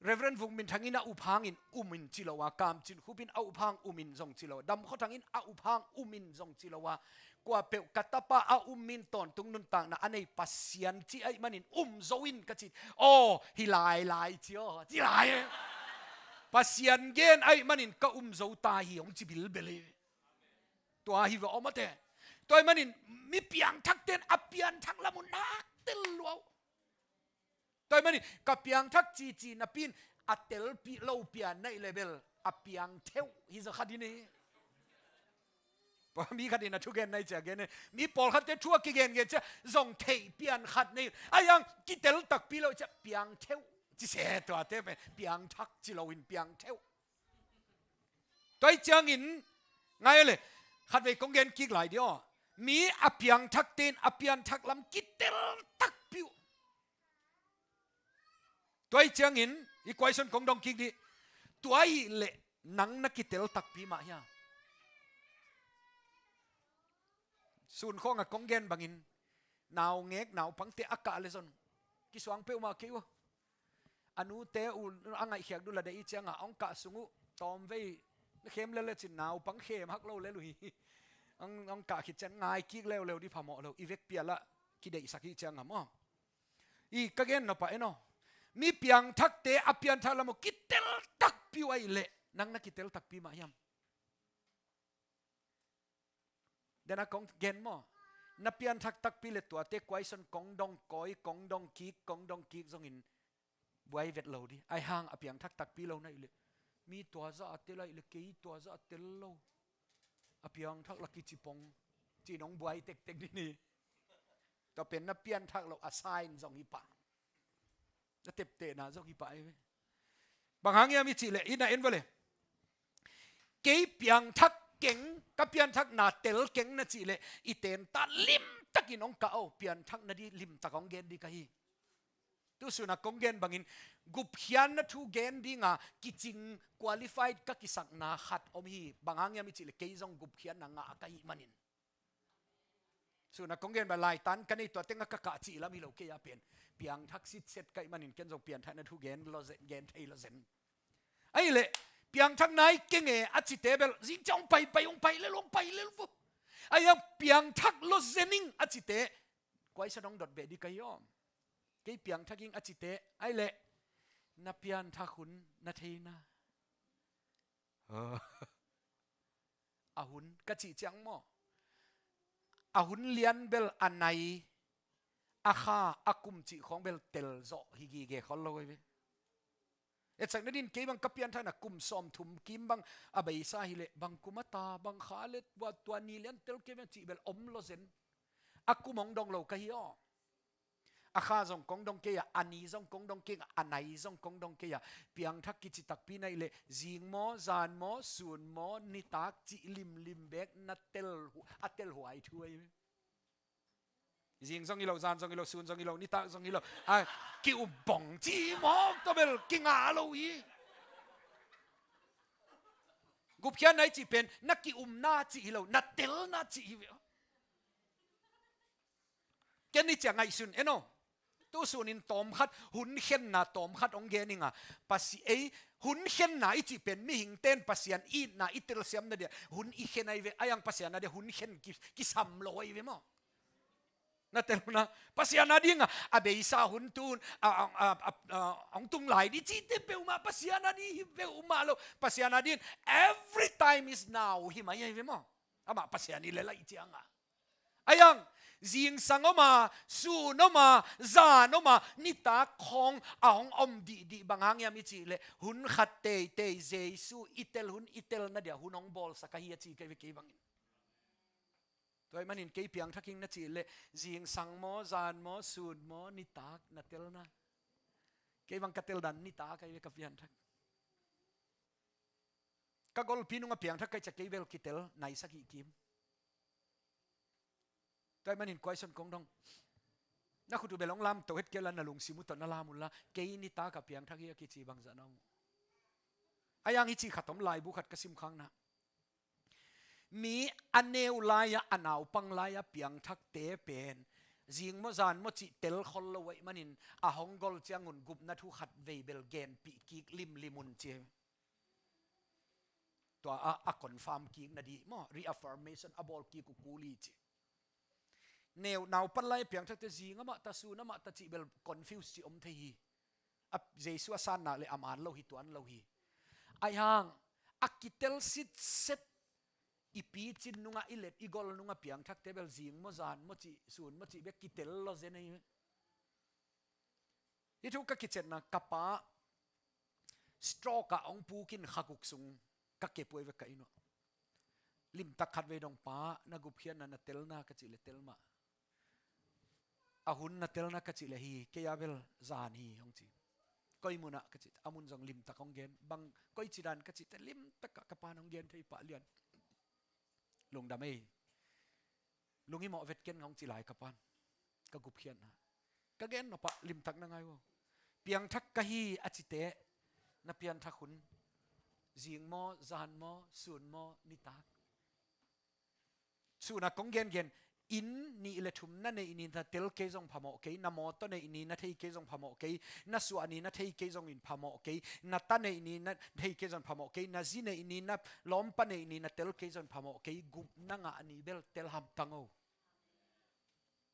Reverend Vung Min Thang in a up hangin um in ci lo a, Kam Cin Khup in a up hang um in zong ci lo a, Dam Khaw Thang in a up hang um in zong ci lo a, kua peuh ka tapa a um in tawntung nuntakna a nei Pasian ci ahih manin um zo in ka ci. Aw, hi lai lai ci aw, ci lai. Pasian gen ahih manin ka um zo ta hi hong ci bilbel hi. Tua hi va om a te. Tua ahih manin mi piangthakte in a pianthak lam uh nak tel lua uh. Tua ahih manin ka piangthak cici napi in a telpih lo pian na hih leh bel a piang theuh hi zaw khat hi ni. Mi khat in a thugen na hih ciang gen hi. Mi pawlkhatte thu a kigengen ciang zong theih pian khat na hi. Ahi hang kitel takpi lo ciang piang theuh ci se, tuate pen piangthak ci loin piang theuh. Tua ahih ciangin ngai le, khatvei kong gen kik lai dih aw. Mi a piangthakte in a pianthak lam kitel takpi uh. Tua ahih ciangin hih question kong dong kik dih. Tua ahih leh nang na kitel takpi mah hiam? Sun khawng a kong gen bangin naungek naupangte a kah le zong kisuang peuhmah kei uh. A nute uh a ngaihkhiat uh la deih ciangin a hong kah sung uh tawmvei na khem lel le cin naupang khem hak lo lel uh hi. Hong, hong kah khit ciang ngai kik leuleu dih phamawh lo, i vekpi a lah kideihsak hi ciangin maw. I ka gen nop ah en aw. Mi piangthakte a pianthak lam uh kitel takpi uh ahih leh nang na kitel takpi mah hiam? Dena kong gen maw? Na pianthak takpi le tuate question kong dong kawi, kong dong kik, kong dong kik zongin buai vet lo dih. Ahi hang a piangthak takpi lo na hih leh, mi tua zah a tel ahih leh kei tua zah a tel lo, a piangthak lah kici pong ci-in hong buai tektek dih ni. Tua pen na pianthak loh a sign zong hi pah. Na teptehna zong hi pah hi ve. Bang hang hiam i cih leh, i na en vua le. Kei piangthak keng, ka pianthakna tel keng na cih leh, i tenta limtakin hong kah aw, pianthakna dih limtak hong gen dih ka hi. Tu sun a kong gen bangin gupkhiatna thu gen dinga kicing qualified ka kisakna khat om hi. Bang hang hiam i cih leh kei zong gupkhiatna ngah ka hih manin. Sun a kong gen bang laitan ka nei tua teng a ka kah cih lam hi lo kei a pen. Piangthak sitset ka hih manin ken zong pianthakna thu gen lo zen, gen thei lo zen. Ahih leh piangthak nai keng e a cite bel zing ciang hong pai pai, hong pai lel, hong pai lel vo. Ahi hang piangthak lo zen ing a cite, kuaisa dong dot beh dih ka hi aw. Kei piangthak ing a cite, ahih leh na pianthak hun na thei na. A hun ka cih ciang maw, a hun lian bel a nai, a kha, a kum cih khawng bel tel zawh hi gige khol lo hi ve. Etsakna din kei bang ka pianthakna kum sawmthum kim bang a beisa hi leh bang kum a ta, bang kha le tua, tua ni lian tel kei bang cih bel om lo zen. A kum hong dong lo ka hi aw. A kha zong kong dong kei a, a ni zong kong dong kei a, a nai zong kong dong kei a. Piangthak kici takpi na hih leh zing maw, zan maw, sun maw, nitak cih limlim bek na tel hu-, a telhuai thu ahi. Zing zong hi lo, zan zong hi lo, sun zong hi lo, nitak zong hi lo. A, ki-um bong ci mawk tawh bel kingah lo hi. Gupkhiatna i cih pen na ki-umna cih hi lo, na telna cih hi ve. Ken i ciang ngaihsun en aw. Tu sunin tawmkhat, hun khenna tawmkhat hong gen ing a. Pasi-, ei, hun khenna i cih pen mihingte in Pasian itna i telsiamna dia hun i khen ahi ve. Ahi hang Pasian a dia hun khen ki, kisam lo ahi ve maw. Na tel na, Pasian a dinga a beisa hun tun a, a, a, a, a, hong tung lai ding cihte peuhmah Pasian a ding hi peuhmah lo. Pasian a ding every time is now hi mai ahi ve maw. Amah Pasian hi lel ahih cianga. Ahi hang, zingsang om a, sun om a, zan om a, nitak khawng a hong om dihdih bang hang hiam i cih leh hun khat teitei Jesu i tel hun, i telna dia hun hong bawlsak ahi a ci ka hi ve kei bangin. Tua ahih manin kei piangthak ing na cih leh zingsang maw, zan maw, sun maw, nitak na telna. Kei bang ka tel dan nitak ahi ve ka pianthak. Ka golpi nung a piangthak ka hih ciang kei bel kitel naisak hi kim. Tua ahih manin question kong dong. Na khut uh bel hong lam to het kei la, na lungsim uh tawh na lam un la, kei nitak a piangthak hi a kici bangzah na om uh. Ahi hang hici khat om, laibu khat ka sim khakna. Mi a neu lai-a, a naupang lai-a piangthakte pen zing maw zan maw cih tel khol lo ahih manin a hong gol ciangun gupna thu khat vei bel genpih kik limlim un ci. Tua a, a confirm kik nadih maw, reaffirmation a bawl kik uh kul hi ci. Neu, naupan lai piangthakte zing amah ta, sun amah ta cih bel confuse ci om thei hi. A, Jesu a san nak leh a man lo hi, tuan lo hi. Ahi hang a kitel sitset I picin nungah, i let i gol nungah piangthakte bel zing maw, zan maw cih, sun maw cih bek kitel lo zen ahi. Hih thu ka kiciatna, ka pa stroke ah hong pukin kha guk sung ka kep uh ei ve ka inn uah. Limtak khat vei dong, "Pa, na gupkhiatna, na telna," ka cih leh, "Tel mah." "A hun na telna?" ka cih leh, "Hi, kei a bel zan hi," hong ci. "Koi munah?" ka cih, a mun zong limtak hong gen. "Bang, koici dan?" ka cih teh limtak ah ka pa'n hong gen thei pah lian. Lungdam ei. Lunghimawh vet ken, hong ci lai ka pa'n, ka gupkhiatna. Ka gen nop ah limtak na ngai uh. Piangthak ka hi a ci teh, na pianthak hun zing maw, zan maw, sun maw, nitak? Sun ah kong gengen, inn nih le thum na neih ni, na tel kei zong phamawh kei, na mawtaw neih ni na thei kei zong phamawh kei, na suah ni na thei kei zongin phamawh kei, na ta neih ni na thei kei zong phamawh kei, na zi neih ni, na lawmpa neih ni na tel kei zong phamawh kei, gupna ngah ni bel tel hamtang o.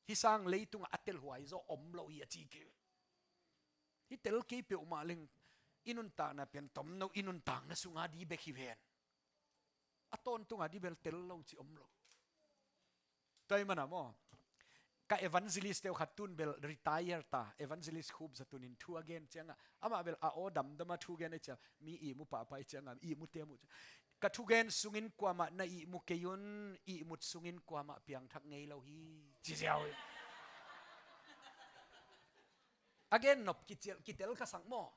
Hih sang leitungah a telhuai zaw om lo hi a ci kei. Hih tel kei peuhmah leng i nuntakna pen tomno i nuntakna sunga di bek hi ven. A tawntunga di bel tel lo ci om lo. Tua ahih mana maw, ka evangelist teu khat tun bel retire ta, evangelist Khup Za Tun in thu a gen ciangah, amah bel a aw damdama thu gen ei ciang, mi ihmu pahpah ei ciangah, ihmu te mu. Ka thugen sungin kuamah na ihmu kei un, ihmut sungin kuamah piangthak ngei lo hi, ci ziau hi. A gen nop kicial, kitel ka sak maw.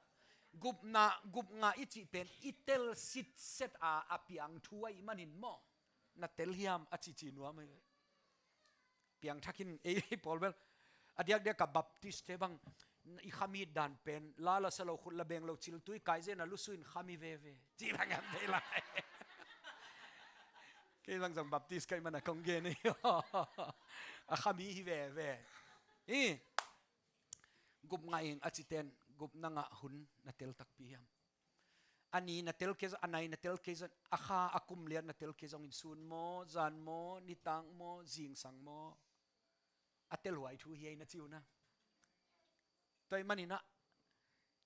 Gupna, gupngah i cih pen i tel sitset a, a piang thu ahih manin maw, na tel hiam a cici nuam hi. Piangthak in ei, ei pawl bel a diakdiak a Baptist te bang, i khamit dan pen la la sa lo, khut la beng lo, ciltui kai zen a lusu in khami veve, ci bang an thei lai. Kei bang zong Baptist ka hih mana kong gen hi. A khami hi veve. Hi. Gupngah ing a citen, gupna ngah hun na tel takpi hiam? A ni na tel kei zong, a nai na tel kei zong, a kha a kum lian na tel kei zongin sun maw, zan maw, nitak maw, zingsang maw, a telhuai thu hi ei na ci uh na. Tua ahih manin ah,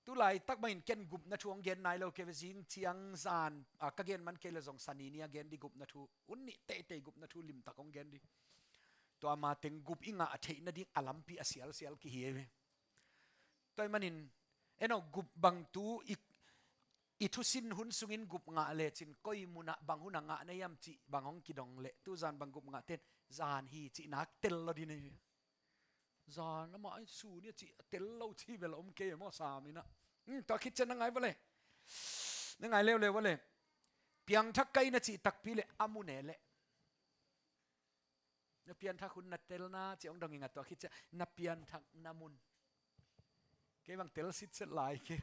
tu laitak mah in ken gupna thu hong gen nai lo kei ve, zing ciang zan, a, ka gen man kei leh zong Sani ni a gen di gupna thu, hun nih teitei gupna thu limtak hong gen di. Tua ma teng gup i ngah theih nading a lampi a sialsial kihi ei ve. Tua ahih manin, en aw, gup bang tu i, i thusin hun sungin gup ngah lecin koi munah bang hunah ngah na hiam cih bang hong kidong leh, tuzan bang gup ngah ten, zan hi cih nak tel lo ding hi. Zan amah ai sun hi a cih a tel lo cih bel om kei maw, sam in ah. Hmm, tua khit ciang na ngai vua le. Na ngai leuleu vua le. Piangthak ka hi na cih takpi leh a mu ne leh. Na pianthak hun na telna cih hong dong ing a, tua khit ciang na pianthakna mun. Kei bang tel sitset lai kei.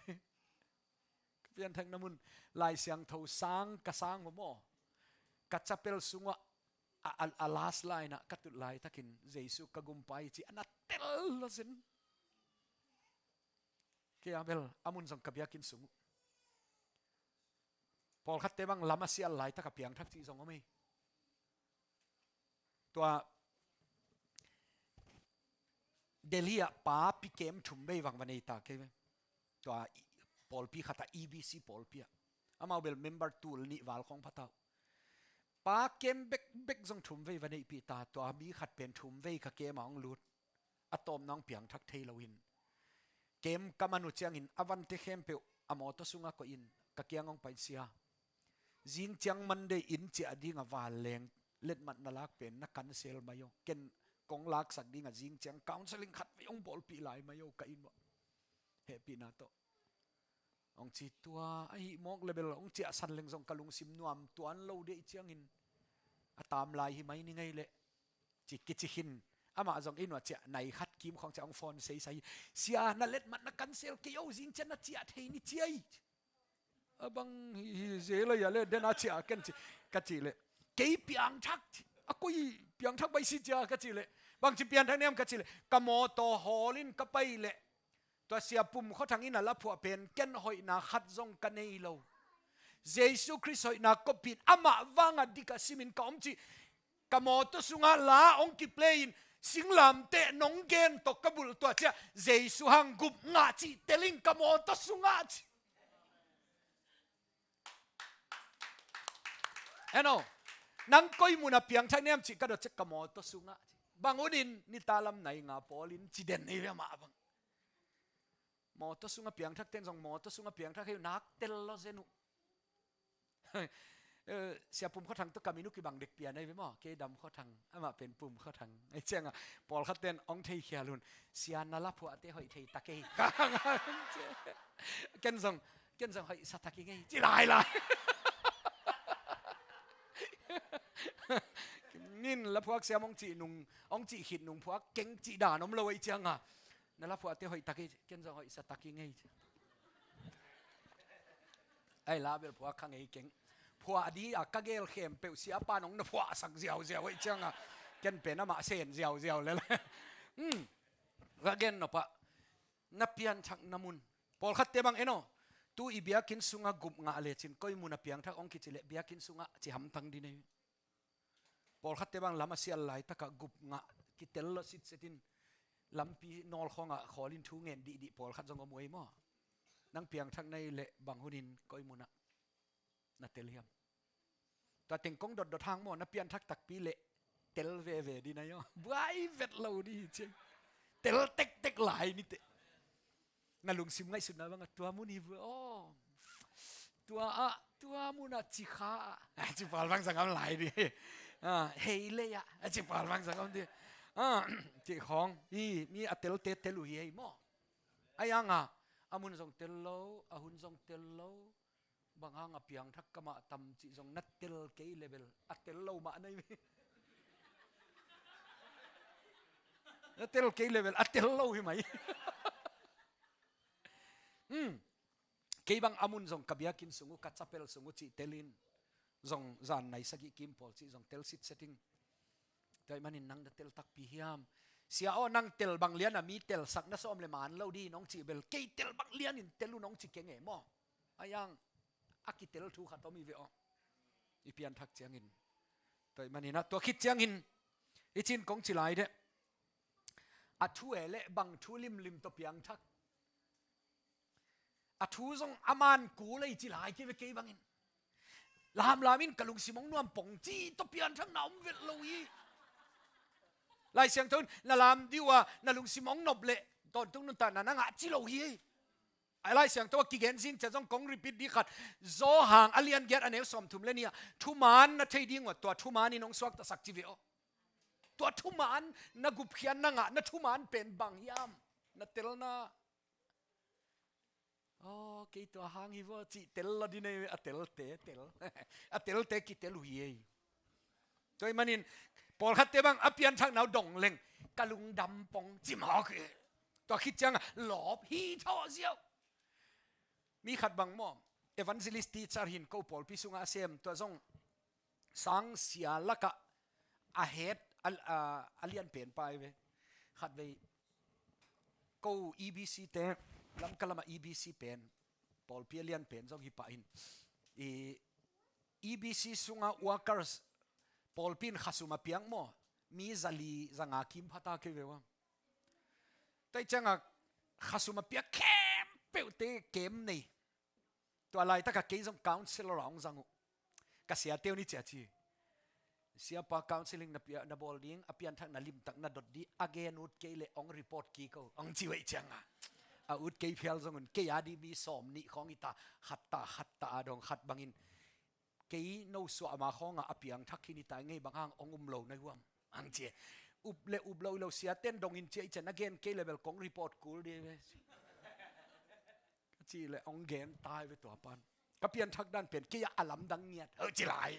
Ka pianthakna mun, Lai Siangtho sang, ka sang maw. Ka chapel sungah a, a, a last line ah ka tut laitakin Jesu ka gumpa hi cih a na tel lo zen. Kei a bel a mun zong ka biakinn sung uh. Pawlkhatte bang lam a sial laitak a piangthak cih zong om hi. Tua Delhi ah papi kem thum vei bang va nei ta kei ve. Tua i, pawlpi khat ah, E B C pawlpi ah. Amau bel member tul nih val khawng pha ta uh. Pa kem bekbek zong thum vei va neihpih ta, tua mi khat pen thum vei ka kem ah hong lut. A tawpna hong piangthak thei lo in. Kem ka man uh ciangin a vante khempeuh a mawtaw sungah koih in ka kiang hong pai, "Sia, zing ciang Monday inn ciah ding a vanleng letmat na lak pen na cancel mai aw. Ken kong laksak ding a zing ciang counseling khat vei hong bawlpih lai mai aw ka inn uah. Hehpihna tawh," hong ci. Tua ahih mawk leh bel hong ciahsan leng zong ka lungsim nuam tuan lo deih ciangin, "A tam lai hi mai ni ngei leh," ci kici khin. Amah zong inn uah ciah nai khat kim khawng ciah hong phone seisai hi. "Sia, na letmat na cancel kei aw, zing ciang na ciah thei ni," ci ai. "A bang hi, hi zel a hia leh, den a ciah ken," ci, ka cih leh, "Kei piangthak," ci. "A koi piangthak bai si cia?" ka cih leh, "Bangci pianthak na hiam?" ka cih leh, "Ka mawtaw hawl in ka pai leh, tua Sia Pum Khua Thang in a la phuah pen ken hoihna khat zong ka nei lo. Jesu Khrist hoihna kawppih in, amah vang a dik a simin ka om," ci. "Ka mawtaw sungah la hong kiplay in, singlamteh nong gen tawh ka bulh, tua ciah Jesu hang gup ngah cih tel ing ka mawtaw sungah," ci. En aw, Nang koi munah piangthak na hiam cih ka dot ciang ka mawtaw sungah. Bang hunin nitalam nai nga pawlin ci den hi ve mah bang. Mawtaw sungah piangthak ten zong mawtaw sungah piangthak hi uh, nak tel lo zen uh. Eh, Sia Pum Khua Thang tawh ka min uh kibang dek pian ahi ve maw? Kei Dam Khua Thang, amah pen Pum Khua Thang. Ahi ciangah pawlkhat ten hong thei khial un. Sia na laphuahte hoih thei ta kei. Ken zong, ken zong hoih sa ta kei ngei. Ci lai lai. Nin laphuak siam hong cih nung, hong cih khit nung phuak keng cih dan om lo ahi ciangah. Na laphuahte hoih ta kei, ken zong hoih sa ta kei ngei. Ai la bel phuak kha ngei keng. Phuah di a ka gel khempeuh siapa nong na phuahsak ziauziau ahi ciangah. Ken pen amah sen ziauziau lel. Hmm. Ka gen nopah. Na pianthak na mun. Pawlkhatte bang en aw. Tu i biakinn sungah gup ngah lecin koi munah piangthak hong kici leh biakinn sungah ci hamtang din ei. Pawlkhatte bang lam a sial laitakah gup ngah kitel lo sitsetin lampi nawlkhawngah khawlin thu ngen dihdih pawlkhat zong om uh ei maw? Nang piangthak na hih leh bang hunin koi munah na tel hiam? Tua teng kong dotdot hang maw, na pianthak takpi leh tel veve din ahi aw. Buai vet lo di hi ciang. Tel tektek lai niteh. Na lungsim ngaihsutna bangah tua mun hi vua aw. Tua ah, tua munah ci kha ah. Ci pawl bang zang am lai di. Ah, hei lei ah. Ci pawl bang zang am di. Ah, ci khawng. Hi, mi a telte tel uh hi ei maw? Ahi hangah, a mun zong tel lo, a hun zong tel lo. Bang hang a piangthak kamah tam cih zong na tel kei level a tel lo mah na hi ve. Na tel kei level a tel lo hi mai. Hmm. Kei bang a mun zong ka biakinn sung uh, ka chapel sung uh cih telin zong zan nai sagih kim pawl cih zong tel sitseting. Tua ahih manin nang na tel takpi hiam? Sia aw, nang tel bang lian a mi telsak na sawm le man lo di nong cih bel kei tel bang lianin tel uh nong ci keng e maw? Ahi hang a kitel thu khat om hi ve aw. I pianthak ciangin. Tua ahih manin ah tua khit ciangin i cin kong ci lai deh. A thu e leh bang thu limlim tawh piangthak. A thu zong a man kul ei ci lai kei ve kei bangin. Lamlam in ka lungsim hong nuam pong ci tawh pianthakna om vet lo hi. Lai Siangtho in na lam dih uh a na lungsim hong nop leh tawntung nuntakna na ngah ci lo hi. A Lai Siangtho a kigen zing ciat zong kong repeat dih khat. Johan a lian giat a neu sawmthum le nih ah thuman na thei ding uh a tua thuman in hong suaktasak ci ve aw. Tua thuman na gupkhiatna ngah na thuman pen bang hiam? Na telna. Aw, kei tua hang hi vua cih tel lo di nei a telte tel. A telte kitel uh hi ei. Tua ahih manin pawlkhatte bang a pianthakna uh dong leng ka lungdam pong ci mawk hi. Tua khit ciangah lawp hi thawh ziau. Mi khat bang maw, evangelist teacher hin ko pawlpi sungah a sem, tua zong sang sia lakah a het a, a, a lian pen pa hi ve. Khatvei ko E B C te, Lamka lamah E B C pen pawlpi a lian pen zong hi pah in. I E B C sungah workers pawlpi in khasum a piak maw, mi zali zanga kim phata kei ve ua. Tua ciangah khasum a piak khempeuhte kem nei. Tua laitakah kei zong counselor a hong zang uh. Ka siate uh ni cia ci. Siapa counseling na pia, na bawl ding, a pianthak na limtak na dot dih, a gen ut kei leh hong report kik o. Hong ci uh ei ciangah. A ut kei phial zong un, kei a dih mi sawm nih khawng hi ta, khat ta, khat ta a dong khat bangin. Kei no suah ma khawngah a piangthak hi ni ta ngei bang hang hong um lo na huam. Hong ci. Up le up lo hi lo siaten dongin ciah i cian a gen kei le bel kong report kul di ve. Ka cih leh hong gen ta hi ve tua pan. Ka pianthak dan pen kei a lamdang ngiat. Ho ci lai.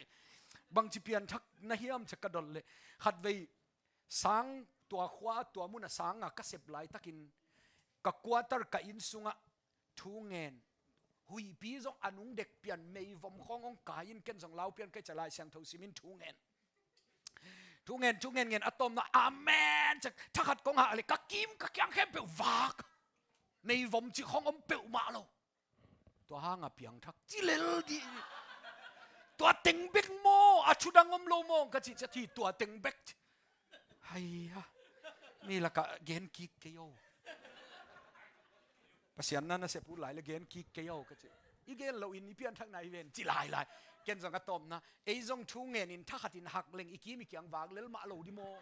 Bangci pianthak na hiam cia ka dot leh. Khatvei sang tua khua tua mun a sang a ka sep laitakin ka quarter ka inn sungah thu ngen. Huihpi zong a nung dek pian meivom khawng hong kai in ken zong lau pian kei cia Lai Siangtho simin thu ngen. Thu ngen, thu ngen ngen a tawmna amen cia thakhat kong hah leh ka kim ka kiang khempeuh vak. Meivom cih khawng om peuhmah lo. Tua hanga piangthak ci lel dih. Tua teng bek maw, a thudang om lo maw ka cih cia thi tua teng bek. Hai ha. Mi lakah gen kik kei o. Pasian na na sep ut lai le gen kik kei o ka ci. I gen loin i pianthakna i ven ci lai lai. Ken zong a tawpna, ei zong thu ngenin thakhatin hak leng i kim i kiang vak lel mah lo di maw?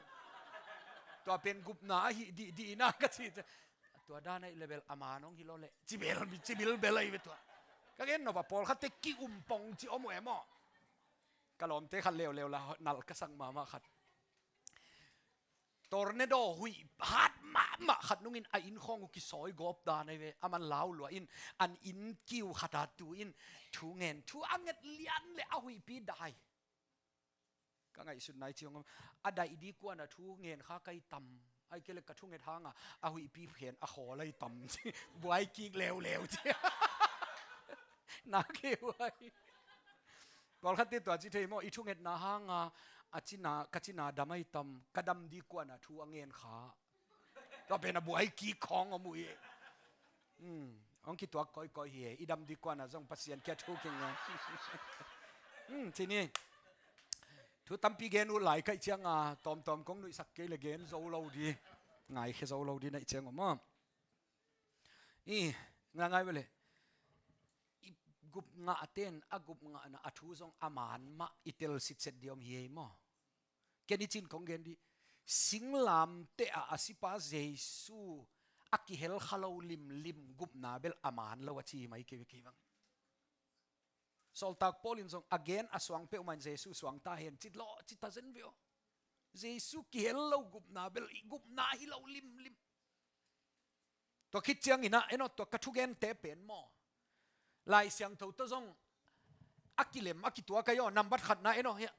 Tua pen gupna ahi dihdihna ka ci. Tua dan ahih leh bel a man hong hi lo leh, ci bel, ci bilbel ahi ve tua. Ka gen nop a pawlkhatte ki-um pong ci om uh e maw? Ka lawmte khat leuleu la nalh ka sak mahmah khat. Tornado huih hat mahmah khat nungin a inn khawng uh kisawi gawp dan ahi ve. Aman lau lua in an inn kiu khat a tu in thu ngen, thu a nget lian leh a huihpi dai. Ka ngaihsutna i ci hong om, a daih ding kuan a thu ngen kha ka hi tam. Ahih kei leh ka thunget hanga a huihpi phen a khawl ahi tam. Buai kik leuleu ci. Na kei uai. Pawlkhatte tua ci thei maw, i thungetna hanga a cina, ka cina dam ahi tam, ka dam ding kuan a thu a ngen kha. Tua pen a buai kik khawng om uh hi. Hmm, hong kituak kawikawi hi e, i dam ding kuan a zong Pasian kiang thu kinga. Hmm, ci ni. Thu tampi gen uh lai ka hih cianga, tawmtawm kong nuihsak kei leh gen zo lo di. Ngaikhia zo lo di na hih ciang om maw. I, nga ngai ve leh. I gupngahte in a gupngahna a thu zong a man mah i tel sitset ding om hi ei maw? Ken i cin kong gen dih. Singlamteh ah a sipa Jesu a kihel kha lo limlim gupna bel a man lo a ci mai kei ve kei bang. Sawltak Paul in zong a gen a suang peuhmah in Jesu suang ta hen ci lawh ci ta zen ve aw. Jesu kihel lo gupna bel i gupna hi lo limlim. Tua khit ciangin ah, en aw, tua ka thugente pen maw, Lai Siangtho tawh zong a kilem a kituak ahi aw, nambat khatna en aw hiah.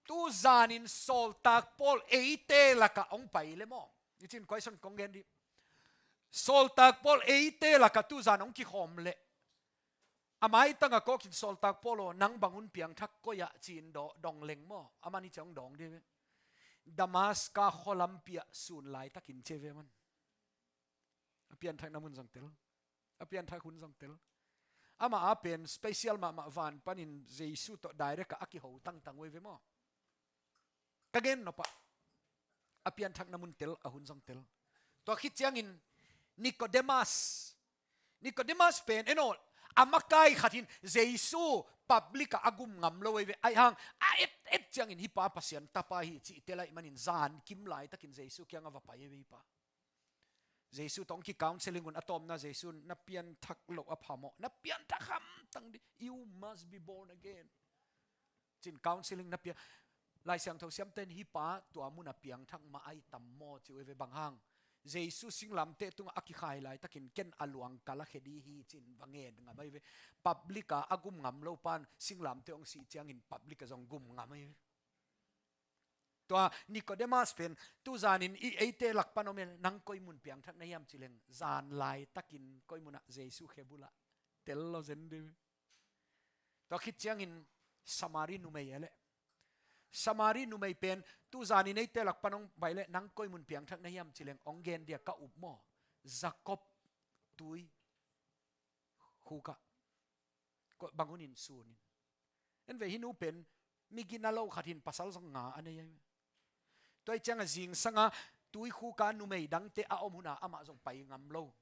Tuzanin Sawltak Paul eite lakah hong pai leh maw? I cin question kong gen dih. Sawltak Paul eite lakah tuzan hong kikhawm leh, a maitanga kawkin Sawltak Paul aw, nang bang hun piangthak koi ah ci-in daw-, dong leng maw? Aman hih ciang hong dawng dih ve. Damaska khualampi ah sun laitakin ci ve aman. A pianthakna mun zong tel. A pianthak hun zong tel. Amah a pen special mahmah, van panin Jesu tawh direct ah a kiho tangtang uh ei ve maw? Ka gen nop ah, a pianthakna mun tel, a hun zong tel. Tua khit ciangin Nikodemas. Nikodemas pen en aw, a makai khat in Jesu public ah a gum ngam lo ei ve. Ahi hang a et et ciangin hih pa Pasian tapa hi cih tel ahih manin zan kim laitakin Jesu kiangah va pai ei ve hih pa. Jesu tawh hong ki-counseling un, a tawpna Jesu in, na pianthak loh a pha maw? Na pianthak hamtang dih. You must be born again. Cin counseling na piang. Lai Siangtho siamte in hih pa tua mun a piangthak mah ahi tam maw ci uh ei ve, bang hang? Jesu singlamteh tungah a kikhai laitakin ken a luang ka lakhia ding hi ci-in va ngen ngam ahi ve. Public ah a gum ngam lo pan singlamteh hong sih ciangin public ah zong gum ngam ahi ve. Tua Nikodemas pen, tuzanin i eite lak pan om e, nang koi mun piangthak na hiam ci leng, zan laitakin koi munah Jesu khe bulah tel lo zen dih. Tua khit ciangin Samari numei e leh. Samari numei pen, tuzanin eite lak pan hong pai leh, nang koi mun piangthak na hiam ci leng, hong gen dia ka up maw? Jakob tui khukah. Bang hunin? Sunin. En ve, hih nu pen mi gina lo khat hi-in pasal zong nga a nei ahi. Tua ahih ciangah zingsanga tuikhukah numei dangte a om hunah amah zong pai ngam lo.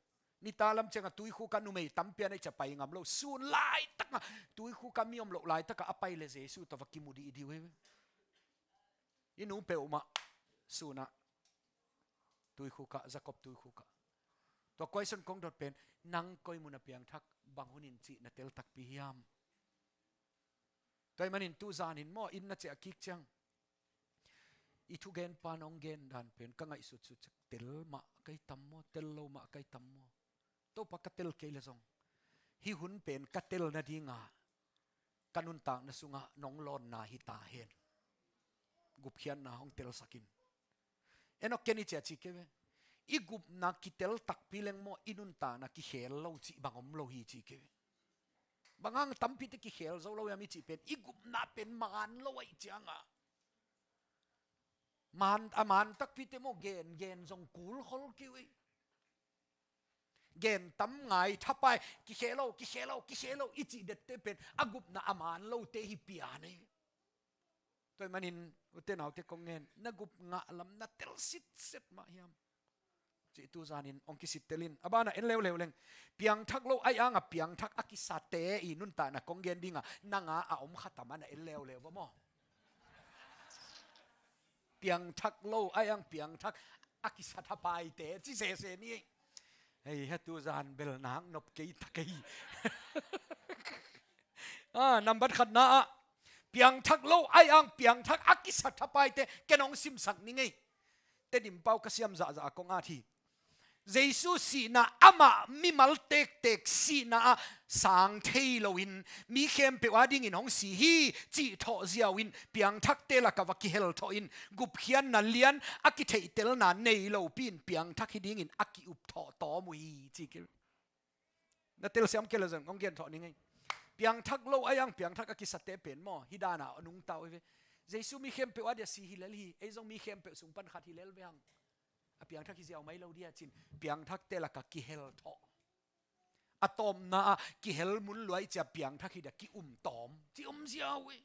Nitak lam ciangah tuikhukah numei tampi a neih ciah pai ngam lo. Sun laitakah, tuikhukah mi om loh laitakah a pai leh Jesu tawh va kimu dih dih uh hi. I nu peuhmah sunah tuikhukah, Jakob tuikhukah. Tua question kong dot pen, nang koi mun a piangthak, bang hunin cih na tel takpi hiam? Tua ahih manin tuzanin maw, inn na ciah kik ciang, i thugenpa in hong gen dan pen ka ngaihsutsut ciang, tel mah ka hi tam maw, tel lo mah ka hi tam maw? Topa, ka tel kei leh zong hih hun pen ka tel nadinga ka nuntakna sungah nong lawnna hi ta hen. Gupkhiatna hong telsak in. En aw, ken i ciah ci kei ve. I gupna kitel takpi leng maw, i nuntakna kikhel lo cih bang om lo hi ci kei ve. Bang hang tampite kikhel zo lo hiam i cih pen, i gupna pen man lo ahih ciangah. Man, a man takpite maw, gen gen zong kul khol kei uh hi. Gen tam ngai, thapai, kikhel lo, kikhel lo, kikhel lo i cih dette pen a gupna a man lote hi pian hi. Tua ahih manin ute naute kong ngen, na gupngah lam na tel sitset mah hiam? Cih tu zanin hong kisittel in. A banah en leuleu leng. Piangthak lo ai-ang a piangthak a kisate i nuntakna kong gen ding a, nang a a om khatam a na en leuleu va maw? Piangthak lo ai-ang piangthak a kisa thapaite ci sese ni. Hei, hatu zan bel nak nop kei ta kei. Ah, nambat khatna ah, piangthak lo ai-ang piangthak a kisa thapaite ken hong simsak ni ngei. Tedim pau ka siam zahzah a kong at hi. Jesu sihna amah mimal tektek sihna ah sang thei loin mi khempeuh a dingin hong si hi cih thawh ziau in piangthakte lakah va kihel thawh in gupkhiatna lian a kitheihtelna nei lopi in piangthak hi dingin a ki-up thawh tawm uh hi ci kei. Na telsiam kei le zong hong gen thawh ni ngei. Piangthak lo ai-ang piangthak a kisate pen maw, hi dana a nungta uh hi ve. Jesu mi khempeuh a dia si hi lel hi, ei zong mi khempeuh sung pan khat hi lel ve hang. A piangthak hi ziau mai lo dia cin, piangthakte lakah kihel thawh. A tawpna ah kihel mun luai cia piangthak hi dia ki-um tawm ci om ziau hi.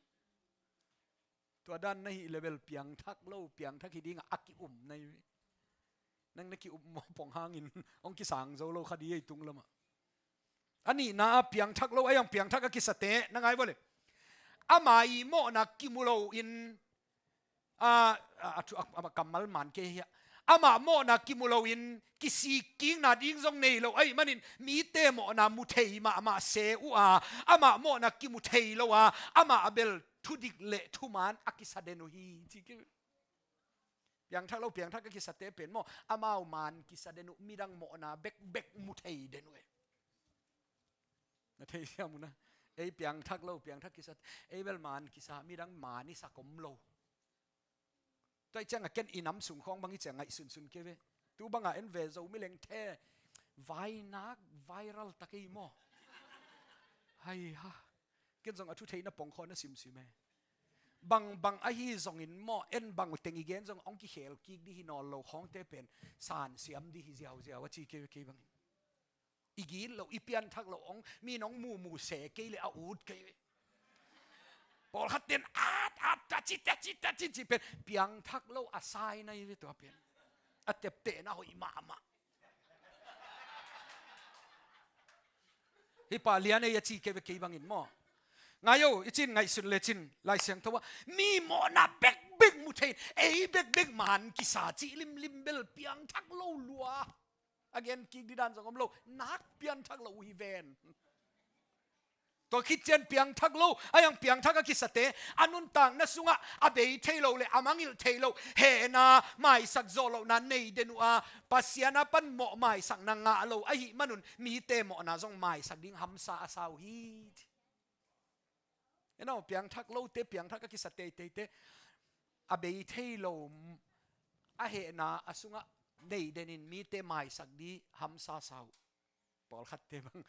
Tua dan na hih le bel piangthak lo piangthak hi dingah a ki-um na hi. Nang na ki-um maw pong hangin hong kisang zo lo kha di ei tung lamah. A nihna ah piangthak lo ai-ang piangthak a kisate na ngai vua le. Ama i mawhna kimu lo in, a, a, a, a, a kammal man kei hi a. Amah mawhna kimu lo in kisik kikna ding zong nei lo ahih manin mite mawhna mu thei mahmah se uh a, amah mawhna kimu thei lo a, amah a bel thudik le thuman a kisa den uh hi ci kei. Piangthak lo piangthak a kisate pen maw, amau man kisa den uh, midang mawhna bekbek mu thei den uh e. Na thei siam uh na. Ei piangthak lo piangthak kisa, ei bel man kisa, midang man i sak om lo. Tua i ciangah ken i nam sung khawng bang i ciang ngaihsunsun kei ve. Tu bangah en ve Zo mi leng the vainak viral ta kei maw? Hai ha. Ken zong a thu theihna pongkhaw na simsim e. Bangbang ahi zongin maw, en bang teng i gen zong hong kikhel kik di hi nawl lo khawngte pen sansiam di hi ziauziau a ci kei ve kei bangin. I git lo, i pianthak lo, hong, mi nong mumu se kei le a ut kei ve. Pawlkhat ten at, at, ta ci, ta ci, ta ci, ci pen piangthak lo a sai na hi ve tua pen. A teptehna hoih mahmah. Hi pa lian ei a ci kei ve kei bangin maw. Ngai o, i cin ngaihsun le cin, Lai Siangtho ah mi mawhna bekbek mu thei, ei bekbek man kisa cih limlim bel piangthak lo lua. A gen kik didan zong om lo, nak pianthak lo uh hi ven. Tua khit cian piangthak lo, a yang piangthak a kisate, a nuntakna sungah a bei thei lo le a mangilh thei lo hehna, maisak zawh lohna nei den uh a, Pasian a pan mawh maisakna ngah lo ahih manun mite mawhna zong maisak ding hamsa a sa uh hi. Eno, piangthak lote, piangthak a kisa teiteite, a bei thei lo, a hehna a sungah nei denin mite maisak di hamsa sa uh. Pawlkhatte bang,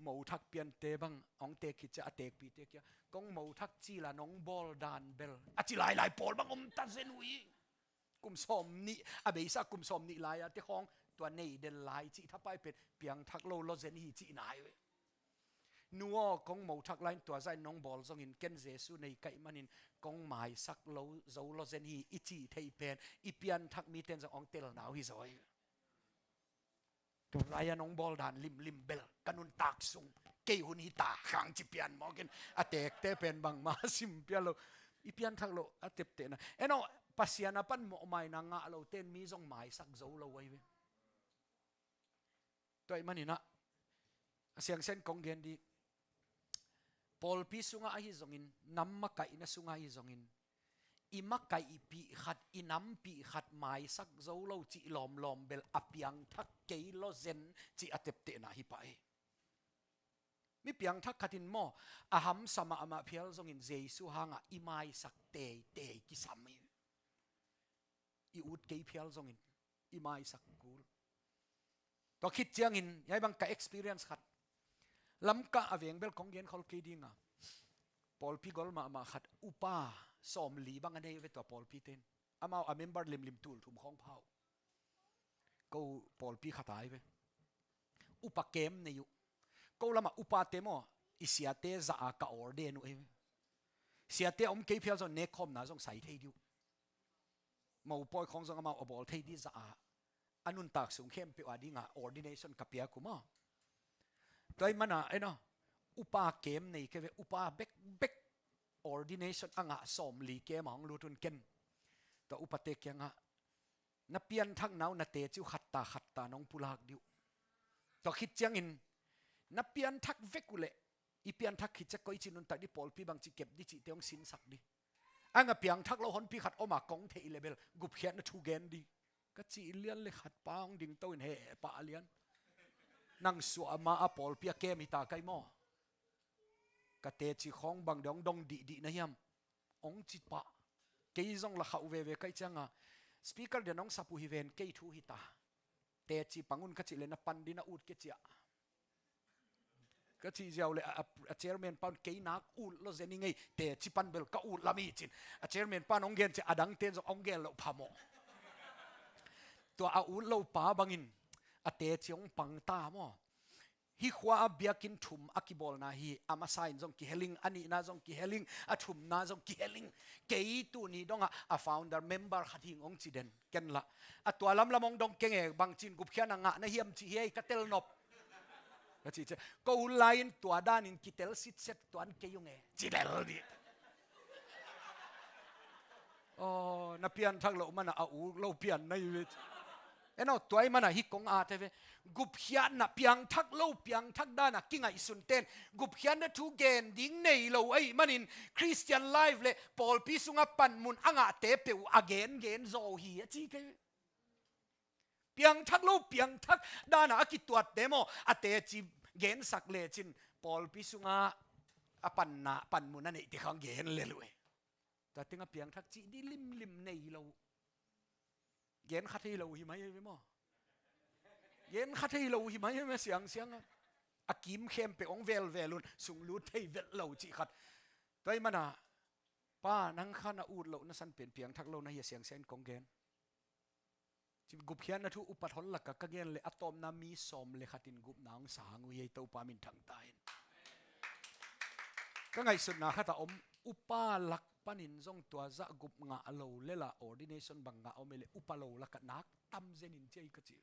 mothak piante bang, hong tek khit cia a tekpite kia, kong mothak ci la nong bawl dan bel a ci lailai pawl bang om ta zen uh hi. Kum sawm nih, a beisa kum sawm nih lai-a te khawng tua nei den lai cih thapai pen piangthak lo lo zen hi cih nai uh hi. Nu aw, kong mothak lai-in tua zah in nong bawl zongin ken Jesu nei kaih manin kong maisak lo zo lo zen hi i cih theih pen i pianthak miten zong hong telna uh hi zaw hi. Tua lai-a nong bawl dan limlim bel ka nuntak sung kei hun hi ta khang ci pian mawkin a tekte pen bangmah a sim pian lo. I pianthak lo a teptehna. Eno, Pasian a pan mawhmaina ngah lo ten mi zong maisak zo lo ahi ve. Tua ahih maninah a siangsen kong gen dih. Pawlpi sungah ahi zongin, nam makaihna sungah ahi zongin, i makaihpih khat, i nampih khat maisak zo lo cih lawmlawm bel a piangthak kei lo zen cih a teptehna hi pah hi. Mi piangthak khatin maw, a hamsa mahmah phial zongin Jesu hangah i maisak teitei kisam hi. I ut kei phial zongin i maisak kul. Tua khit ciangin, hiai bang ka experience khat. Lamka a veng bel kong gen khol kei dinga. Pawlpi gol mahmah khat upa sawmli bang a nei ve tua pawlpi ten. Amau a member limlim tul thum khawng pha uh. Ko pawlpi khat ai ve. Upa kem nei uh. Ko lamah upate maw, i siate zah a ka ordain uh ei ve. Siate a om kei phial zong nekkhawmna zong sai thei dih uh. Mopawi khawng zong amau a bawl thei dih zah a a nuntak sung khempeuh a dingah ordination ka piak uh maw. Tua ahih mana, eno, upa kem nei kei ve, upa bekbek ordination a ngah sawmli kem a hong lut un ken. Tua upate kiangah, na pianthakna uh na teci uh khatta khatta nong pulak dih uh. Tua khit ciangin, na pianthak vek uh leh, i pianthak khit ciang koi ci nuntak dih, pawlpi bangci kep dih cihte hong sinsak dih. A nga piangthak lo honpi khat om a kong theih leh bel gupkhiatna thu gen dih. Ka cih lian leh khat pa hong dingto in heh pah lian. Nang suah ma a pawlpi a kem hi ta kai maw. Ka teci khawng bang dong dong dihdih na hiam. Hong ci pah. Kei zong la khauh veve kai cianga, speaker den hong sap uh hi ven, kei thu hi ta. Teci pang un ka cih leh na pan dih na ut kei ciah. Ka cih ziau leh a, a, a chairman pan kei nak ut lo zen i ngei, teci pan bel ka ut lam hi cin. A chairman pan hong gen ciah, a dangten zong hong gen loh phamawh. Tua a ut lo pa bangin, a teci hong pang ta maw. Hih khua a biakinn thum a kibawlna hi, a masa in zong kiheling, a nihna zong kiheling, a thumna zong kiheling. Kei tuni dongah a founder member khat hing hong ci den, ken lah. A tua lamlam hong dong keng e, bangcin gupkhiatna ngah na hiam cih hi ei ka tel nop. Ka cih ciah, ko hun lai-in tua danin kitel sitset tuan kei ung e. Ci lel dih. Aw, na pianthak loh mana a ut lo pian na hi ve. Eno, tua ahih mana hih kong at hi ve. Gupkhiatna piangthak lo, piangthak dana kingaihsun ten gupkhiatna thu gen ding nei lo ahih manin Christian life leh pawlpi sunga panmun a ngahte peuh a gengen zaw uh hi a ci kei ve. Piangthak lo, piangthak dana a kituatte maw, a teci gensak lecin pawlpi sunga a panna, panmun a neihte khawng gen lel uh e. Tua tengah piangthak cih dih limlim nei lo. Gen kha thei lo hi mai ve maw. Gen kha thei lo hi mai ve siangsiang a. A kim khempeuh hong velvel un, sunglut thei vet lo cih khat. Tua ahih mana, pa nang kha na ut loh na san pen piangthak lo na hi a siangsiang in kong gen. Ci gupkhiatna thu upat hon lakah ka gen leh a tawpna mi sawm leh khatin gupna hong sang uh hi ei, Topa min thangta hen. Ka ngaihsutna khat a om, upa lak panin zong tua zah gup ngah lo leh la ordination bang ngah om ei leh upa lo lakah nak tam zen in ci ei ka ci.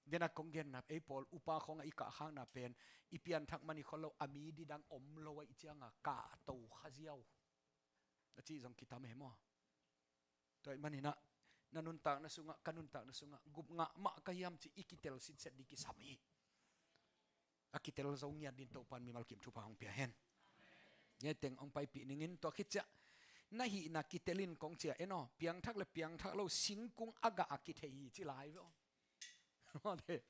Dena kong genna, ei pawl upa khawngah i kahkhakna pen i pianthak man i khol lo, a mi didang om lo ahih cianga kahto kha ziau. A cih zong kitam e maw. Tua ahih maninah, na nuntakna sungah, ka nuntakna sungah gup ngah mah ka hiam cih i kitel sitset dih kisam hi. A kitel zo ngiat din Topan mimal kim thupha hong pia hen. Ngiat teng hong paipih ningin tua khit ciah, na hihna kitel in kong ci a, eno, piangthak leh piangthak lo singkung a gah a kithei hi ci lai ve aw.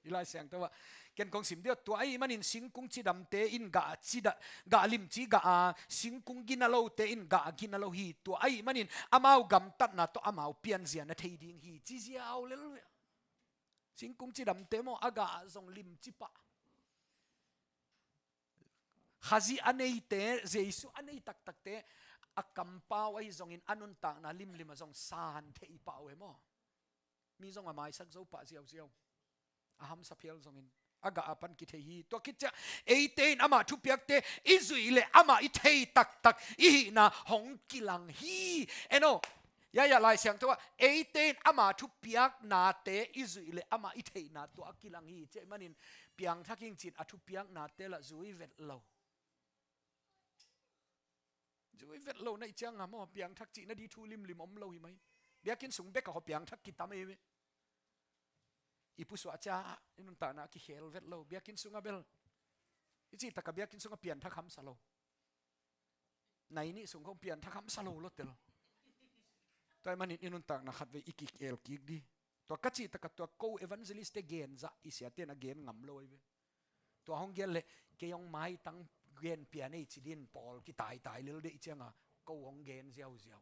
I Lai Siangtho ah ken kong sim dih aw, tua ahih manin singkung cidamte in gah cida, gah limci gah a, singkung gina lote in gah gina lo hi. Tua ahih manin amau gamtatna tawh amau pianzia na thei ding hi ci ziau lel ve. Singkung cidamte maw, a gah zong limci pah. Khazih a neite, Jesu a nei taktakte, a kampau ahi zongin a nuntakna limlim ah zong san thei pah uh e maw. Mi zong a maisak zo pah ziauziau. A hamsa phial zongin a gah a pan kithei hi. Tua khit ciah eite in amah thupiakte i zuih leh amah i thei taktak i hihna hong kilang hi. Eno, ya ya, Lai Siangtho ah eite in ama thupiaknate i zuih leh amah i theihna tua a kilang hi. Ci ahih manin piangthak ing ci-in a thupiaknate lah zui vet lo. Zui vet lo na hih cianga maw, piangthak cihna ding thu limlim om lo hi mai. Biakinn sung bekah hong piangthak kitam ei ve. I pusuah ciang i nuntakna a kikhel vet lo. Biakinn sungah bel i cih takah biakinn sungah pianthak hamsa lo. Nai nih sung khawng pianthak hamsa lo lo tel. Tua ahih manin i nuntakna khatvei i kikhel kik dih. Tua ka cih takah tua ko evangelist te gen zah i siate in a gen ngam lo ahi ve. Tua hong gen leh kei hong maitang gen pian ei ci din pawl kitaitai lel dih cianga ko hong gen ziauziau.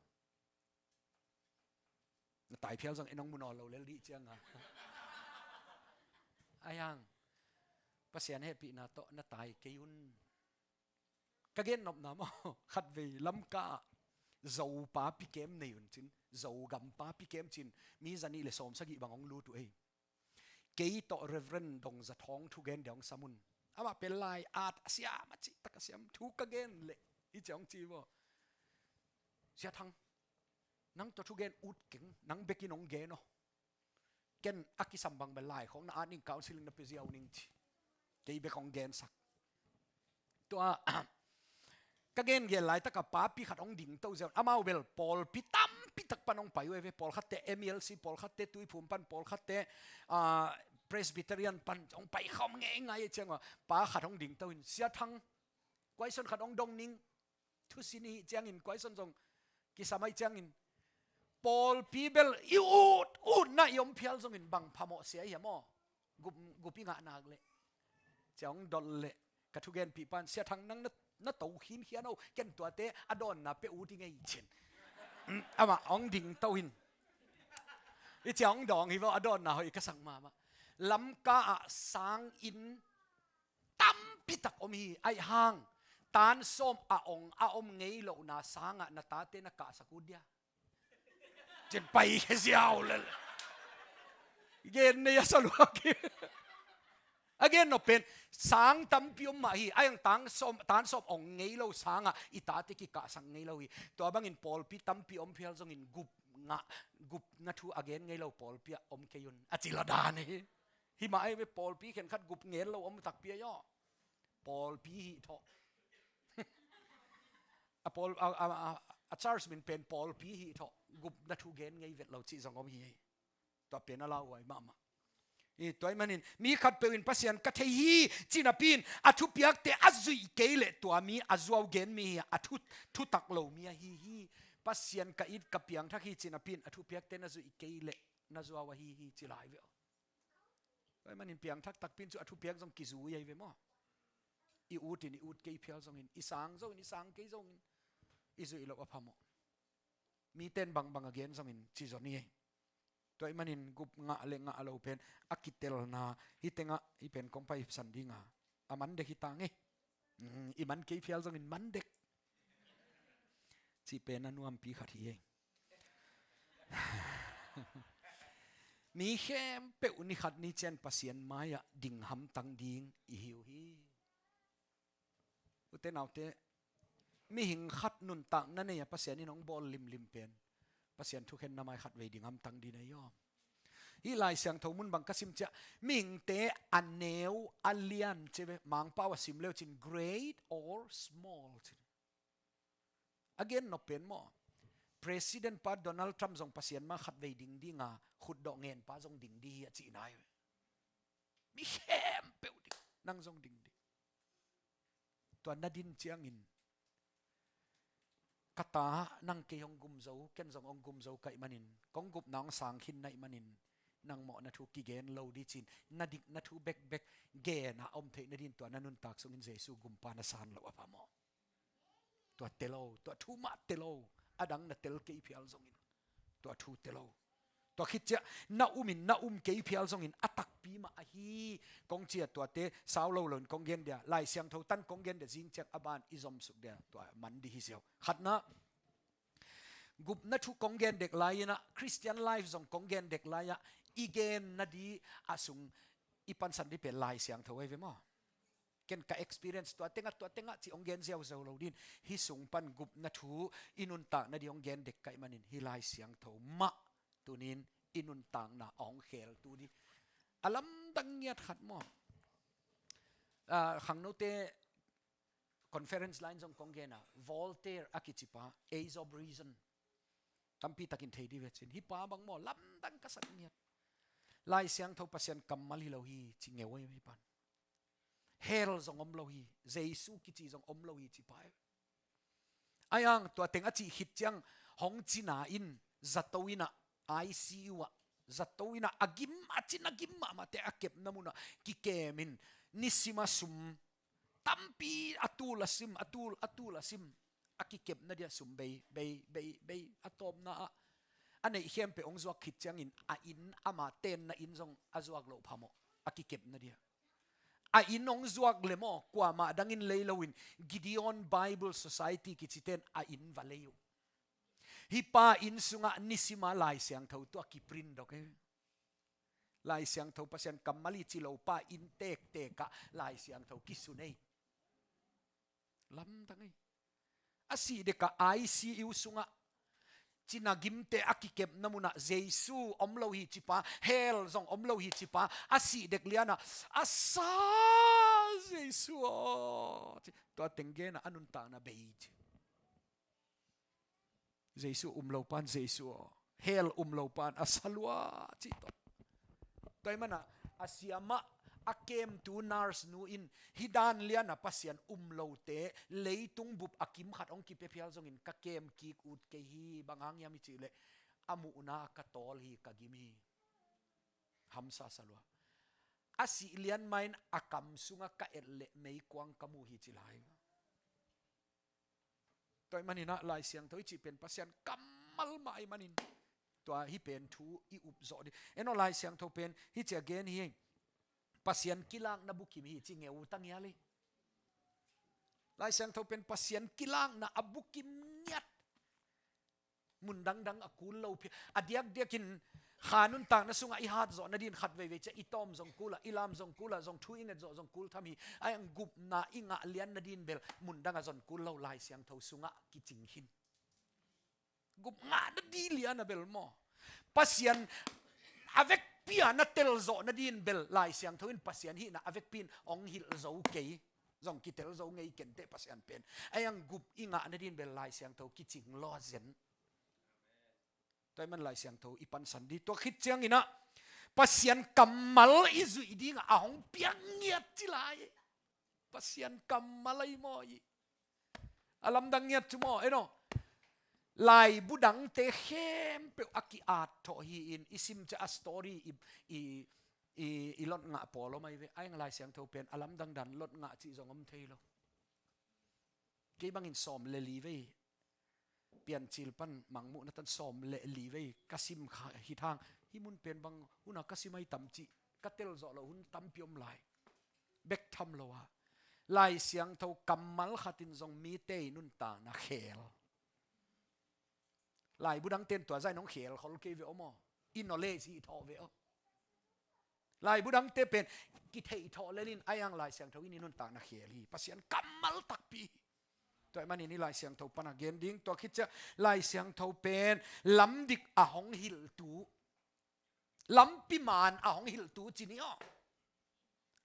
Na taiphial zong en hong mu nawn lo lel dih cianga. Ahi hang Pasian hehpihna tawh na tai kei un. Ka gennopna maw, khatvei Lamka ah Zo papi kem nei un cin, Zogam papi kem cin, mi zanih leh sawmsagih bang hong lut uh ei. Kei tawh Reverend Dong Za Thawng thugen ding hong sam un. Amah pen lai at a siam, a cihtak a siam, thu ka gen leh hi ci hong ci maw. Sia Thang, nang tawh thugen ut keng, nang bekin hong gen aw. ken a kisam bang bel lai khawng na at ning, counseling na pia ziau ning ci. Kei bek hong gensak. Tua ka gen gen laitak a papi khat hong ding to ziau. Amau bel pawlpi tampi tak pan hong pai uh ei ve. Pawlkhatte M E L C, pawlkhatte Tuiphum pan, pawlkhatte, ah, Presbyterian pan hong pai khawm ngeingai ei ciang uh a, pa khat hong ding to in, Sia Thang, kuaison khat hong dong ning. Thusin i hih ciangin kuaison zong kisam ahih ciangin, pawlpi bel i ut ut na i om phial zongin bang phamawh sia hiam aw? Gup, gup i ngah nak leh. Ciang hong dot leh ka thugenpih pan, Sia Thang, nang na, na to khinkhian o, ken tuate a dawnna pia ut i ngei cin. Amah hong ding to in. I ciang hong dawng hi vaw, a dawnna hoih ka sak mahmah. Lamka ah sang inn tampi tak om hi, ahih hang tan sawm a ong a om ngei lohna sangah na tate na kahsak ut dia? Cin pai khia ziau lel. Gen nei a sa lua ki. A gen nop pen, sang tampi om mah hi, ahih hang tan sawm, tan sawm ong ngei lo sangah i tate kikahsak ngei lo hi. Tua bangin pawlpi tampi om phial zongin gup ngah, gupna thu a gen ngei lo pawlpi ah om kei un, a ci lo dan hi. Hi mah ei ve, pawlpi khenkhat gup ngen lo om takpi ei aw. Pawlpi hih thawh. A pawl, a, a, a, a church min pen pawlpi hih thawh. Gupna thu gen ngei vet lo cih zong om hi ei. Tua pen a lauhuai mahmah. I, tua ahih manin mi khatpeuh in Pasian ka thei hi ci napi in a thupiakte a zuih kei leh tua mi a zuau gen mi hi a, thu, thutak lo mi ahi hi. Pasian ka it ka piangthak hi ci napi in a thupiakte na zuih kei leh na zuau ahi hi ci lai ve aw. Tua ahih manin piangthak takpi in cu a thupiak zong kizui ahi ve maw? I ut in i ut kei phial zongin, i sang zongin i sang kei zongin, i zuih loh a phamawh. Mite in bangbang a gen zongin ci zon hi ei. Tua ahih manin gup ngah le ngah lo pen a kitelna, hih tengah hih pen kong paisan ding a, a man dek hi ta ngei. Mm, i man kei phial zongin man dek cih pen a nuampi khat hi ei. Mi khempeuh ni khat ni ciang Pasian mai-ah ding hamtang ding i hi uh hi. Ute naute, mihing khat nuntakna nei a Pasian in hong bawl limlim pen Pasian thukhenna mai khatvei ding hamtang ding na hi aw. Hih Lai Siangtho mun bang ka sim ciang, mihingte a neu a lian ci ve, Mangpau a sim leu cin, great or small cin. A gen nop pen maw? President pa Donald Trump zong Pasian mai khatvei ding ding a, khutdawh ngen pa zong ding ding hi a cihna hi. Mi khempeuh ding, nang zong ding ding. Tua na din ciangin, ka ta, nang kei hong gum zo, ken zong hong gum zo ka hih manin, kong gupna hong sang khin na hih manin, nang mawhna thu kigen lo ding cin, na dikna thu bekbek gen a om theih nadin tua na nuntak sungin Jesu gumpa na san loh a phamawh. Tua tel o, tua thu mah tel o, a dang na tel kei phial zongin tua thu tel o. Tua khit ciang na um in na um kei phial zongin a takpi mah ahi kong ci a, tuate sau lo loin kong gen dia, Lai Siangtho tan kong gen dia, zing ciang a ban i zomsuk dia, tua man ding hi ziau. Khatna, gupna thu kong gen dek lai-in ah, Christian life zong kong gen dek lai-ah i gen nading a sung i pansan ding pen Lai Siangtho ahi ve maw? Ken ka experience tua tengah, tua tengah cih hong gen ziauziau lo ding. Hih sung pan gupna thu i nuntak nading hong gen dek ka hih manin hih Lai Siangtho mah tunin i nuntakna a hong kheltu ding. A lamdang ngiat khat maw? Ah, khangnote conference lai-in zong kong gen a, Voltaire a kici pa, Age of Reason. Tampi takin thei ding ve cin. Hih pa bang maw, lamdang ka sak ngiat. Lai Siangtho Pasian kammal hi lo hi ci ngeu ahi pan. Hell zong om lo hi, Jesu kici zong om lo hi ci pa hi. Ahi hang tua teng a cih khit ciang hong cina in, zato in ah, I C U ah, zato in ah, a gim, a cin a gim mahmahte a kepna mun ah kikem in, nisim a sum tampi, a tul a sim, a tul, a tul a sim, a kikepna dia sum bei, bei, bei, bei, a tawpna ah a neih khempeuh hong zuak khit ciangin a inn, ama tenna inn zong a zuak loh phamawh, a kikepna dia. A inn hong zuak le maw, kuamah dangin lei loin Gideon Bible Society kicite in a inn va lei uh. Hih pa inn sungah nisim a Lai Siangtho tua kiprint dok hi. Lai Siangtho Pasian kammal hi ci lo pa inn tektek ah Lai Siangtho kisun hi. Lamdang hi. A sih dek ah I C U sungah Cina gimte a kikepna munah Jesu om lo hi cipa, hell zong om lo hi cipa, a sih dek lianah, a sa Jesu aw, ci. Tua teng genah a nuntakna bei ci. Jesu um lo pan Jesu aw, hell um lo pan a sa lua cih tawh. Tua ahih manah a siamah a kemtu nurse nu in hih dan lianah Pasian um lote leitung bup a kim khat hong kipia phial zongin ka kem kik ut kei hi, bang hang hiam i cih leh a muhna ka tawl hi, ka gim hi. Hamsa sa lua. A sih lian ma-in a kam sungah ka et leh meikuang ka mu hi ci lai. Tua ahih maninah Lai Siangtho i cih pen Pasian kammal mah ahih manin tua hih pen thu i up zawh ding. En aw, Lai Siangtho pen hih ci a gen hi. Pasian kilakna bukim hi ci ngeu ta ngial hi. Lai Siangtho pen Pasian kilakna a bukim ngiat. Mun dangdang a kul lo phia. A diakdiakin kha nuntakna sungah i hat zawh nadin khat veivei ciah i tawm zong kul a, i lam zong kul a, zong thu i nget zawh zong kul tham hi. Ahi hang gupna i ngah lian nadin bel mun dangah zon kul lo, Lai Siangtho sungah kicing khin. Gup ngah nadin lian a bel maw, Pasian a vekpi a na tel zawh nadin bel Lai Siangtho in Pasian hihna a vekpi in hong hilh zo kei. Zong kitel zo ngei kenteh Pasian pen. Ahi hang gup i ngah nadin bel Lai Siangtho kicing lua zen. Tua ahih man Lai Siangtho i pansan ding. Tua khit cianginah Pasian kammal i zuih dingah a hong piang ngiat ci lai. Pasian kammal ahi maw i. A lamdang ngiat cu maw, en aw. Laibu dangte khempeuh a ki-at thawh hi-in i sim ciah a story i, i, i, i lot ngah pawl om ahi ve. Ahi hang Lai Siangtho pen a lamdang dan lot ngah cih zong om thei lo. Kei bangin sawm le li vei Piancil pan Mangmuhna tan sawm le li vei ka sim kha hi thang. Hih mun pen bang huna ka sim ahi tam cih ka tel zawh loh hun tampi om lai. Bek tham lo a, Lai Siangtho kammal khatin zong mite i nuntakna khel. Laibu dangte in tua zah in hong khel khol kei ve aw maw. I knowledge hi thawh ve aw. Laibu dangte pen kitheih thawh lel in ahi hang Lai Siangtho in i nuntakna khel hi. Pasian kammal takpi hi. Tua ahih manin i Lai Siangtho pana gen ding. Tua khit ciah Lai Siangtho pen lamdik a hong hilhtu, lampi man a hong hilhtu ci ni aw.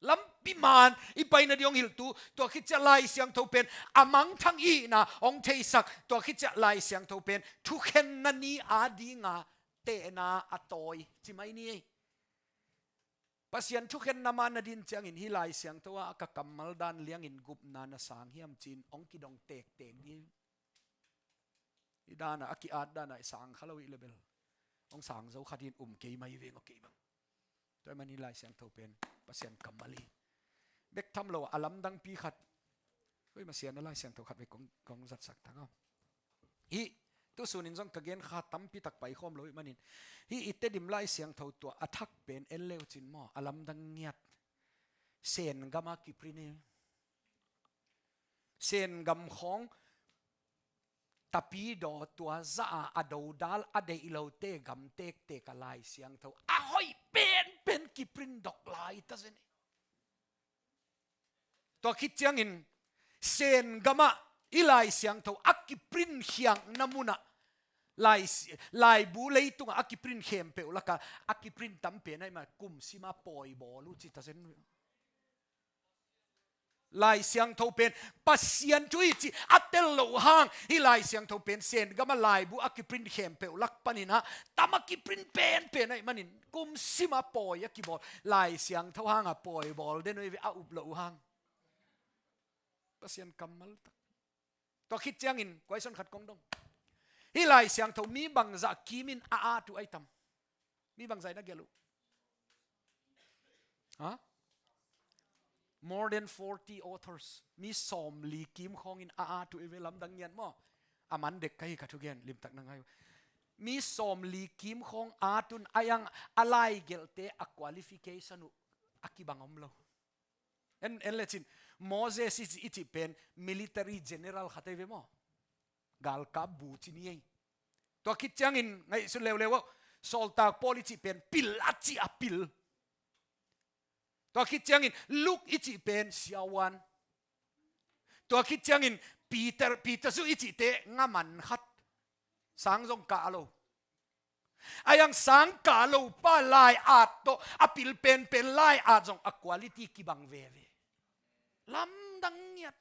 Lampi man i paina ding hong hilhtu. Tua khit ciah Lai Siangtho pen a mangthang ihihna hong theisak. Tua khit ciah Lai Siangtho pen thukhenna ni a dinga tehna a tawi ci mai ni ei. Pasian thukhenna man na din ciangin hih Lai Siangtho ah ka kammal dan liangin gupna na sang hiam ci-in hong kidong tektek ding. Hih danah a ki-at danah i sang kha lo i le bel hong sang zo khat in um kei mai veng aw kei bang. Tua ahih man hih Lai Siangtho pen Pasian kammal hi. Bek tham lo a lamdangpi khat. Hoi Masian a Lai Siangtho khat vei kong, kong zatsak tak aw. Hih tusun in zong ka gen kha tampi tak paikhawm lo ahih manin hih i Tedim Lai Siangtho tua a thak pen en leu cin maw, a lamdang ngiat. Sen gama kiprint hi. Sen gam khawng tapidaw tua zah a dodal a deih lote gam tektek a Lai Siangtho a hoih penpen kiprint dok lai ta zen hi. Tua khit ciangin Sen gamah i Lai Siangtho a kiprint khiakna munah Lai, laibu leitungah a kiprint khempeuh lakah a kiprint tam pen ahih mah kum sima pawi bawl uh ci ta zen. Lai Siangtho pen Pasian thu hi cih a tel loh hang hih Lai Siangtho pen Sen gamah laibu a kiprint khempeuh lak paninah tam a kiprint penpen ahih manin kum sima pawi a kibawl. Lai Siangtho hanga pawi bawl den uh hi ve a up loh uh hang. Pasian kammal tak. Tua khit ciangin question khat kong dong. Hih Lai Siangtho mi bangzah kimin a at uh ahi tam? Mi bangzah in a gelh uh? Ha? More than forty authors. Mi sawmli kim khawngin a at uh i ve lamdang ngiat maw? A man dek ka hi ka thugen limtak na ngai uh. Mi sawmli kim khawng at un a yang a laigelhte a qualification uh a kibang om lo. En, en lecin Moses i cih, i cih pen military general khat ahi ve maw? Galkap bu ci ni ei. Tua khit ciangin ngaihsun leuleu aw. Sawltak Paul i cih pen pil a cih a pil. Tua khit ciangin Luke i cih pen siavuan. Tua khit ciangin Peter, Peter zu i cihte ngaman khat. Sang zong kah lo. Ahi hang sang kah lo pa lai-at tawh a pil penpen lai-at zong a quality kibang veve. Lamdang ngiat.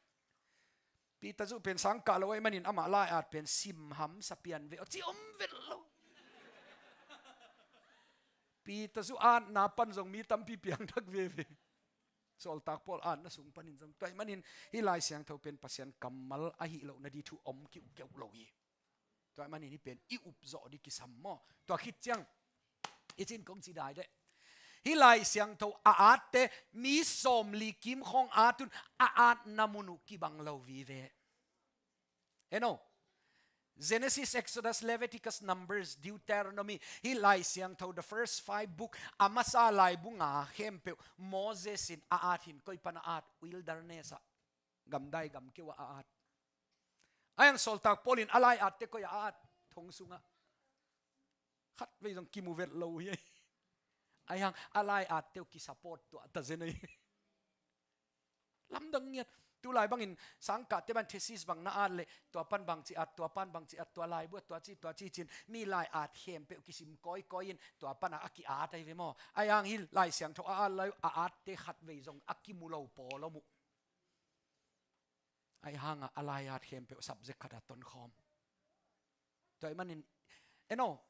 Peter zuh pen sang kah lo ahih manin amah lai-at pen simham sa pian ve aw ci om vet lo. Peter zuh atna pan zong mi tampi piangthak veve. Sawltak Paul atna sung panin zong. Tua ahih manin hih Lai Siangtho pen Pasian kammal ahih loh nading thu om kiuhkeuh lo hi. Tua ahih manin hih pen i upzawh ding kisam maw? Tua khit ciang i cin kong ci dai deh. Hih Lai Siangtho a atte mi sawmli kim khawng at un, a atna mun uh kibang lo vive. Eno, Genesis, Exodus, Leviticus, Numbers, Deuteronomy, hih Lai Siangtho, the first five book, a masa laibu nga khempeuh Moses in a at hi. Koi pan a at? Wilderness ah, gamdai gamkeu ah a at. Ahi hang Sawltak Paul in a lai-atte koi ah a at? Thong sungah. Khatvei zong kimu vet lo hi. Ahi hang a lai-atte uh kisupport tuah ta zen ahi. Lamdang ngiat. Tulai bangin sang kahte bang thesis bang na at leh, tua pan bangci at, tua pan bangci at, tua laibu ah tua ci, tua ci ci-in mi lai-at khempeuh kisim kawikawi in tua pan a ki-at ahi ve maw? Ahi hang hih Lai Siangtho a at lai uh a atte khatvei zong a kimu lo pawl om uh. Ahi hang a lai-at khempeuh subject khat ah tonkhawm. Tua ahih manin, eno,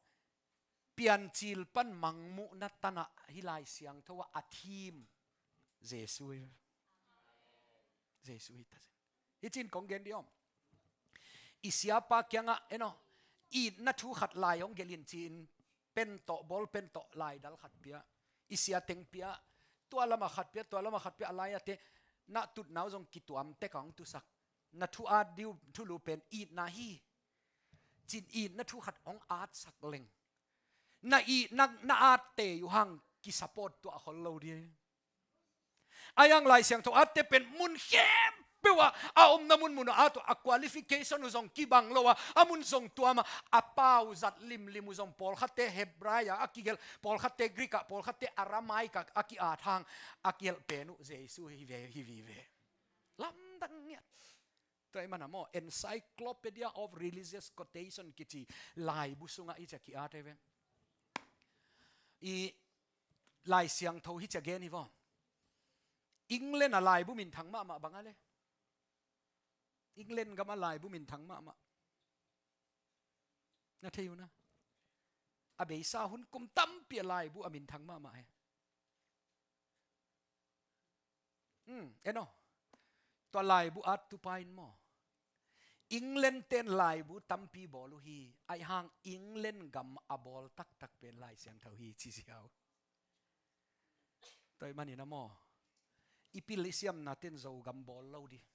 Piancil pan Mangmuhna tan ah hih Lai Siangtho ah a theme Jesu hi. Jesu hi ta zen. Hih cin kong gen dih om. I siapa kiangah, eno, itna thu khat lai hong gelh in ci-in pen tawh, ball pen tawh laidal khat pia. I sia teng pia. Tua lamah khat pia, tua lamah khat pia, a lai-atte na tutna uh zong kituam tek a hong tusak. Na thu at ding uh thulu pen itna hi ci-in itna thu khat hong atsak leng, na itna na atte uh hang kisupport tuah khol lo ding. Ahi hang Lai Siangtho atte pen mun khempeuh ah a omna munmun ah at uh, a qualification uh zong kibang lo a, a mun zong tuam a, a pau zat limlim uh zong pawlkhatte Hebrai ah a kigelh, pawlkhatte Greek ah, pawlkhatte Aramaic ah a ki-at hang a kigelh pen uh Jesu hi ve, hi vive. Lamdang ngiat. Tua ahih manin maw, Encyclopedia of Religious Quotation kici laibu sungah hih ci-a ki-at ahi ve. I Lai Siangtho hih ci-a gen hi vaw. England a laibu minthang mahmah bang a le? England gam a laibu minthang mahmah. Na thei uh na. A beisa hun kum tampi a laibu a minthang mahmah hi. Hmm, en aw. Tua laibu attupa in maw, England ten laibu tampi bawl uh hi. Ahi hang England gam a bawl taktak pen Lai Siangtho hi ci ziau. Tua ahih manin a maw, i pil i siamna ten Zogam bawl lo dih.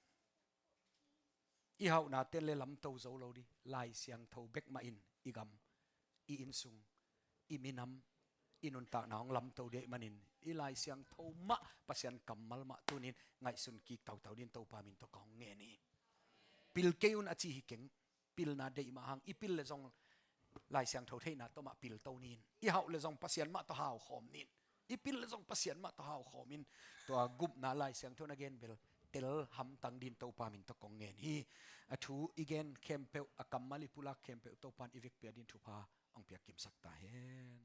I hauhna ten le lamto zo lo dih. Lai Siangtho bek mah in i gam, i innsung, i minam, i nuntakna hong lamto dih ahih manin, i Lai Siangtho mah, Pasian kammal mah tunin ngaihsun kik tautau dingin Topa min tawh ka hong ngen hi. Pil kei un a ci hi keng. Pilna deih mah hang, i pil le zong Lai Siangtho theihna tawh mah pilto nin. I hauh le zong Pasian mah tawh haukhawm nin. I pil le zong Pasian mah tawh haukhawm in. Tua gupna Lai Siangtho na gen bel tel hamtang dingin Topa min tawh kong ngen hi. A thu i gen khempeuh, a kammal i pulak khempeuh Topa in i vekpi-a dingin thupha hong piak kimsak ta hen.